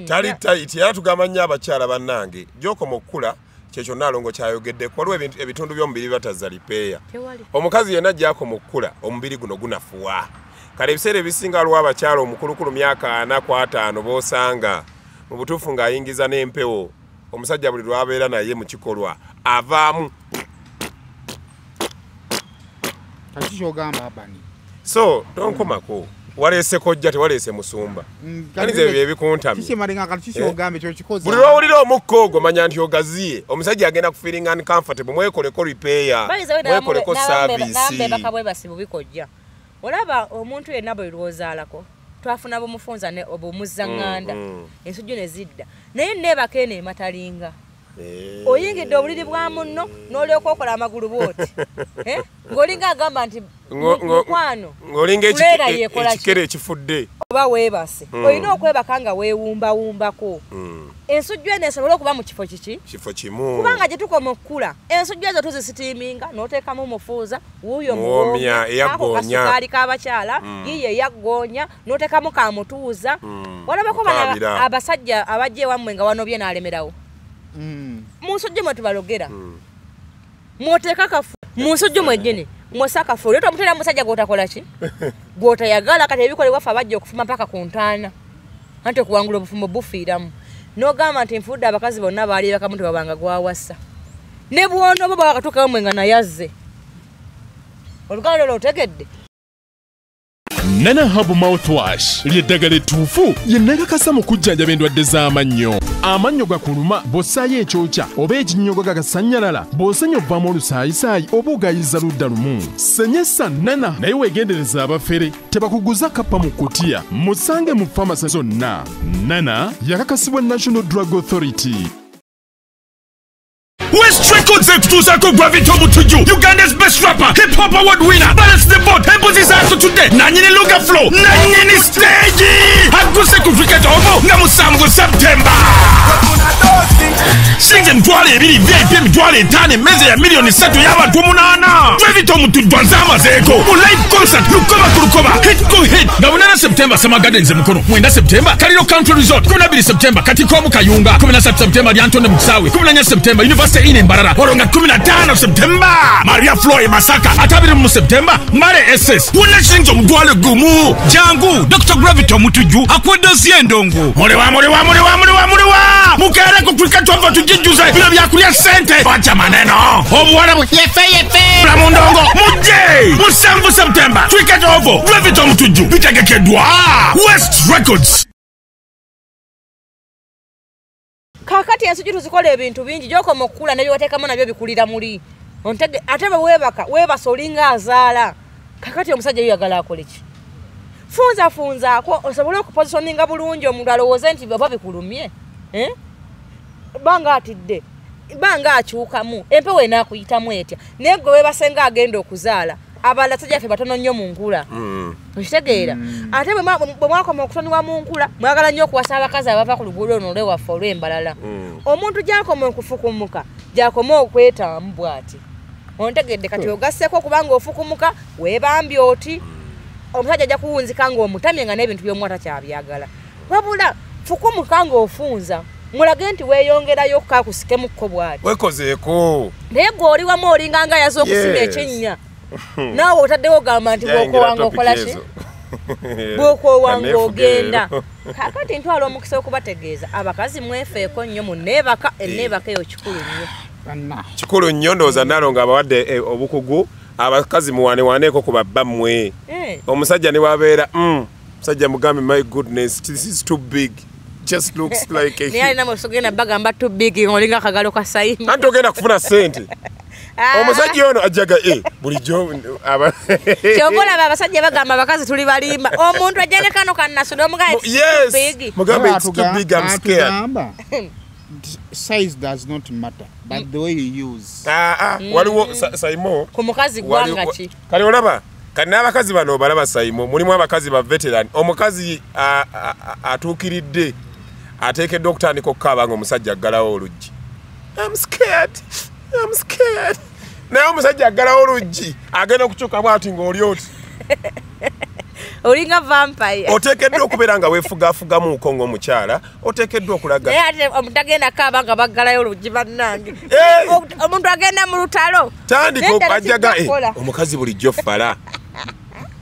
Tali tight era tugamba nnyo abakyala bannange gy'okoma okukula kyekyo Naalongo kyayogeddeko waliwo ebitundu by'omubiri batazza lipeeya. Omukazi yenna gy'akoma okukula omubiri guno gunafuwa. Kale ebiseera ebisinga waliwo abakyala omukulukulu myaka 4 ku 5 b'osanga mu butuufu ng'ayingiza n'empewo omusajja buli lw'abeera naye mu kikolwa avaamu. Kati ky'ogamba Abani. So tonkomako. Waleese kojja tewaleese musumba. Kanize ebyo ebikuntamye. Buli lw'owulira omukka ogwo manya nti ogaziye. Omusajja agenda ku feeling uncomfortable mwekoleko repair, mwekoleko service. Nambebaka bwebasi bubi kojja. Olaba omuntu yenna bwe lw'ozaalako twafuna bumufunza ne obumuzzaŋŋanda ensujju ne zidda naye neebaka eno ematalinga. Oyingidde obuliri bwa munno n'olyoka okola amagulu bw'oti. Ng'olinga agamba nti mukwano ng'olinga ekikere ekifudde oba weebase. Olina okwebaka nga weewumbawumbako. Ensujju eno esobola okuba mu kifo kiki? Kifo kimu. Kubanga gye tukoma okukula ensujju ezo tuzisitiiminga n'oteekamu mufuuza wuuyo muwoomya eyaggoonya kasukaali k'abakyala yiyo eyaggoonya n'oteekamu kamutuuza. Walabako bano abasajja abajja ewammwe nga wanobye n'alemerawo. Mu nsujju mwe tubalogera mwoteeka kafu mu nsujju mwennyini mwosa kafu olwo tomuteera musajja gw'otakola ki gw'otayagala. Kati ebikolebwa ffe abajja okufuma mpaka ku ntaana anti okuwangula obufumbo bufiiramu n'ogamba nti nfudde abakazi bonna baali bakamu tebabanga gwawasa ne bw'onooba bwakatuukawo mwe nga naye azze. Oluganda olwo otegedde. Nana Herbal Mouthwash lyeddagala ettuufu yennakakasa mu kujjanjaba endwadde z'amannyo. Amannyo gakuluma bw'ossaayo ekyokya oba ekinnyogo gagasannyalala, bw'osenya ovaamu olusaayisaayi oba ogayiza ludda lumu. Senyesa Nana naye weegendereza abafere tebakuguza kappa mu kutiya. Musange mu famasi zonna. Nana yakakasibwa National Drug Authority. West Records ekutuusaako Gravity Omutujju, Uganda's best rapper, hip hop award winner, Balance the Board, embuzi zaaso today, nanyini Luga Flow, nanyini stage, aguse ku Cricket Oval nga 7 September. Sinze 200,000 VIP 5,000, emmeze ya 3 million y'abantu 8. Gravity Omutujju anzamazeeko mu live concert Lukoba ku Lukoba, hit ku hit, nga 8 September Summer Gardens e Mukono, 9 September Kaliro Country Resort, 12 September Katiko mu Kayunga, 13 September Lyantonde mu Kisaawe, 14 September University in Mbarara, olwo nga 15 September Maria Floy Masaka, 20 September Mare SS. Wonna shilingi 1,000. Jangu Dr. Gravity Omutujju akuwa endongo. Muliwa muliwa muliwa muliwa muliwa mukeere ku Cricket Oval tujijjuze bino byakulya ssente. Wacha maneno obuwala bu yefe yefe bula ndongo mujje 7 September Cricket Oval, Gravity Omutujju, bitegekeddwa West Records. Kakati ensujju tuzikola ebintu bingi gy'okoma okukula ne byewateekamu nabyo bikulira muli. Ontege ate bwe weebaka weebasa olinga azaala. Kakati omusajja yoyagala akole ki? Funza funzaako osobole okupositioninga bulungi omuntu alowooze nti oba bikulumye. Banga atidde, banga akyukamu, empewo enaakuyitamu etya. Naye gwe weebase nga agenda okuzaala, abalala sajjaffe batono nnyo mu nkula. Okitegeera? Ate bwe mwakoma okusonyiwa mu nkula, mwagala nnyo okuwasa abakazi abava ku luguudo luno olw'ewaffe olw'embalala. Omuntu gy'akoma okufukumuka, gy'akoma okwetaamu bw'ati. Ontegedde kati ogasseeko kubanga ofukumuka, weebambye oti. Omusajja ajja kuwunzika ng'omutamye nga n'ebintu by'omuwa takyabyagala. Wabula fukumuka ng'ofunza, mulage nti weeyongerayo okukakusikemukko bw'ati. Weekozeeko. Naye gwe oli wamu olinga nga ayaza okusima ekinnya. Naawe otaddewo ogamba nti bw'okoowanga okola ki? Bw'okoowanga ogenda. Kaakati ntwala omukisa okubategeeza abakazi mwefeeko nnyo mu nneebaka, enneebaka eyo kikulu nnyo. Kikulu nnyo ndowooza Nalongo abawadde obukugu, abakazi muwanewaneeko ku babba mmwe. Omusajja ne bw'abeera musajja mugambe my goodness this is too big. Just looks like a naye alina mwe bagamba too big ng'olinga akagalo ka Sayimu. Anti ogenda kufuna ssente. Omusajja ono ajjaga bulijjo kyova olaba abasajja bagamba abakazi tuli balimba. Omuntu ajja ne kano kannasu n'omugamba it's too big. Mugambe it's too big, I'm scared. Size does not matter, but the way you use. Waliwo Saimo ku mukazi gwanga ki? Kale olaba kati n'abakazi bano obalaba Saimo, mulimu abakazi ba veteran. Omukazi atuukiridde ateekeddwa okutandika okukaaba ng'omusajja aggalawo oluggi. I'm scared. I'm scared. Naye omusajja aggalawo oluggi agenda okukyuka bw'ati ng'oli oti. Olinga vampire. Oteekeddwa okubeera nga weefugaafugamuuko ng'omukyala, oteekeddwa okulaga. Naye ate omuntu agenda kaaba nga baggalayo oluggi bannange. Omuntu agenda mu lutalo. Tandika ajjaga omukazi bulijjo fala.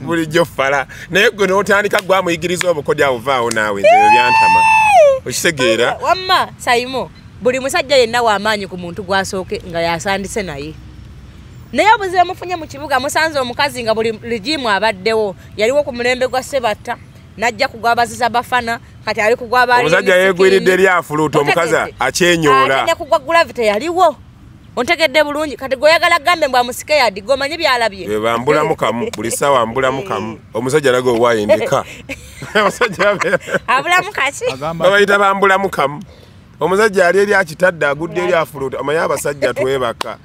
Bulijjo fala. Naye gwe n'otandika gwamuyigiriza obukodyo abuvaawo naawe nze ebyo byantama. Okitegeera? Wamma Saimo, buli musajja yenna w'amaanyi ku muntu gw'asooke nga yasandise naye. Naye obuzibu mufunye mu kibuga musanze omukazi nga buli ligimu abaddewo yaliwo ku mulembe gwa Sebatta n'ajja kugwabaziza bafana kati ali kugwaba ali omusajja yeegwiridde eri afuluuta omukazi akyenyoola ate ne kugwa Gravity yaliwo. Ontegedde bulungi kati gweoyagala gambe mbwa musike gomanyi byalabye bambulamu kamu buli ssaawa mbulamu kamu omusajja alaga owayindika omusajja abulamu kaki babayita bambulamu kamu. Omusajja ali eri akitadde agudde eri afuluuta omanyi abasajja twebaka.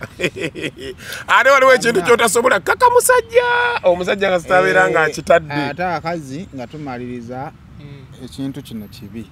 Ate waliwo ekintu ky'otasobola kaka musajja omusajja nga sitabeera nga akitadde. Ate abakazi nga tumaliriza ekintu kino kibi.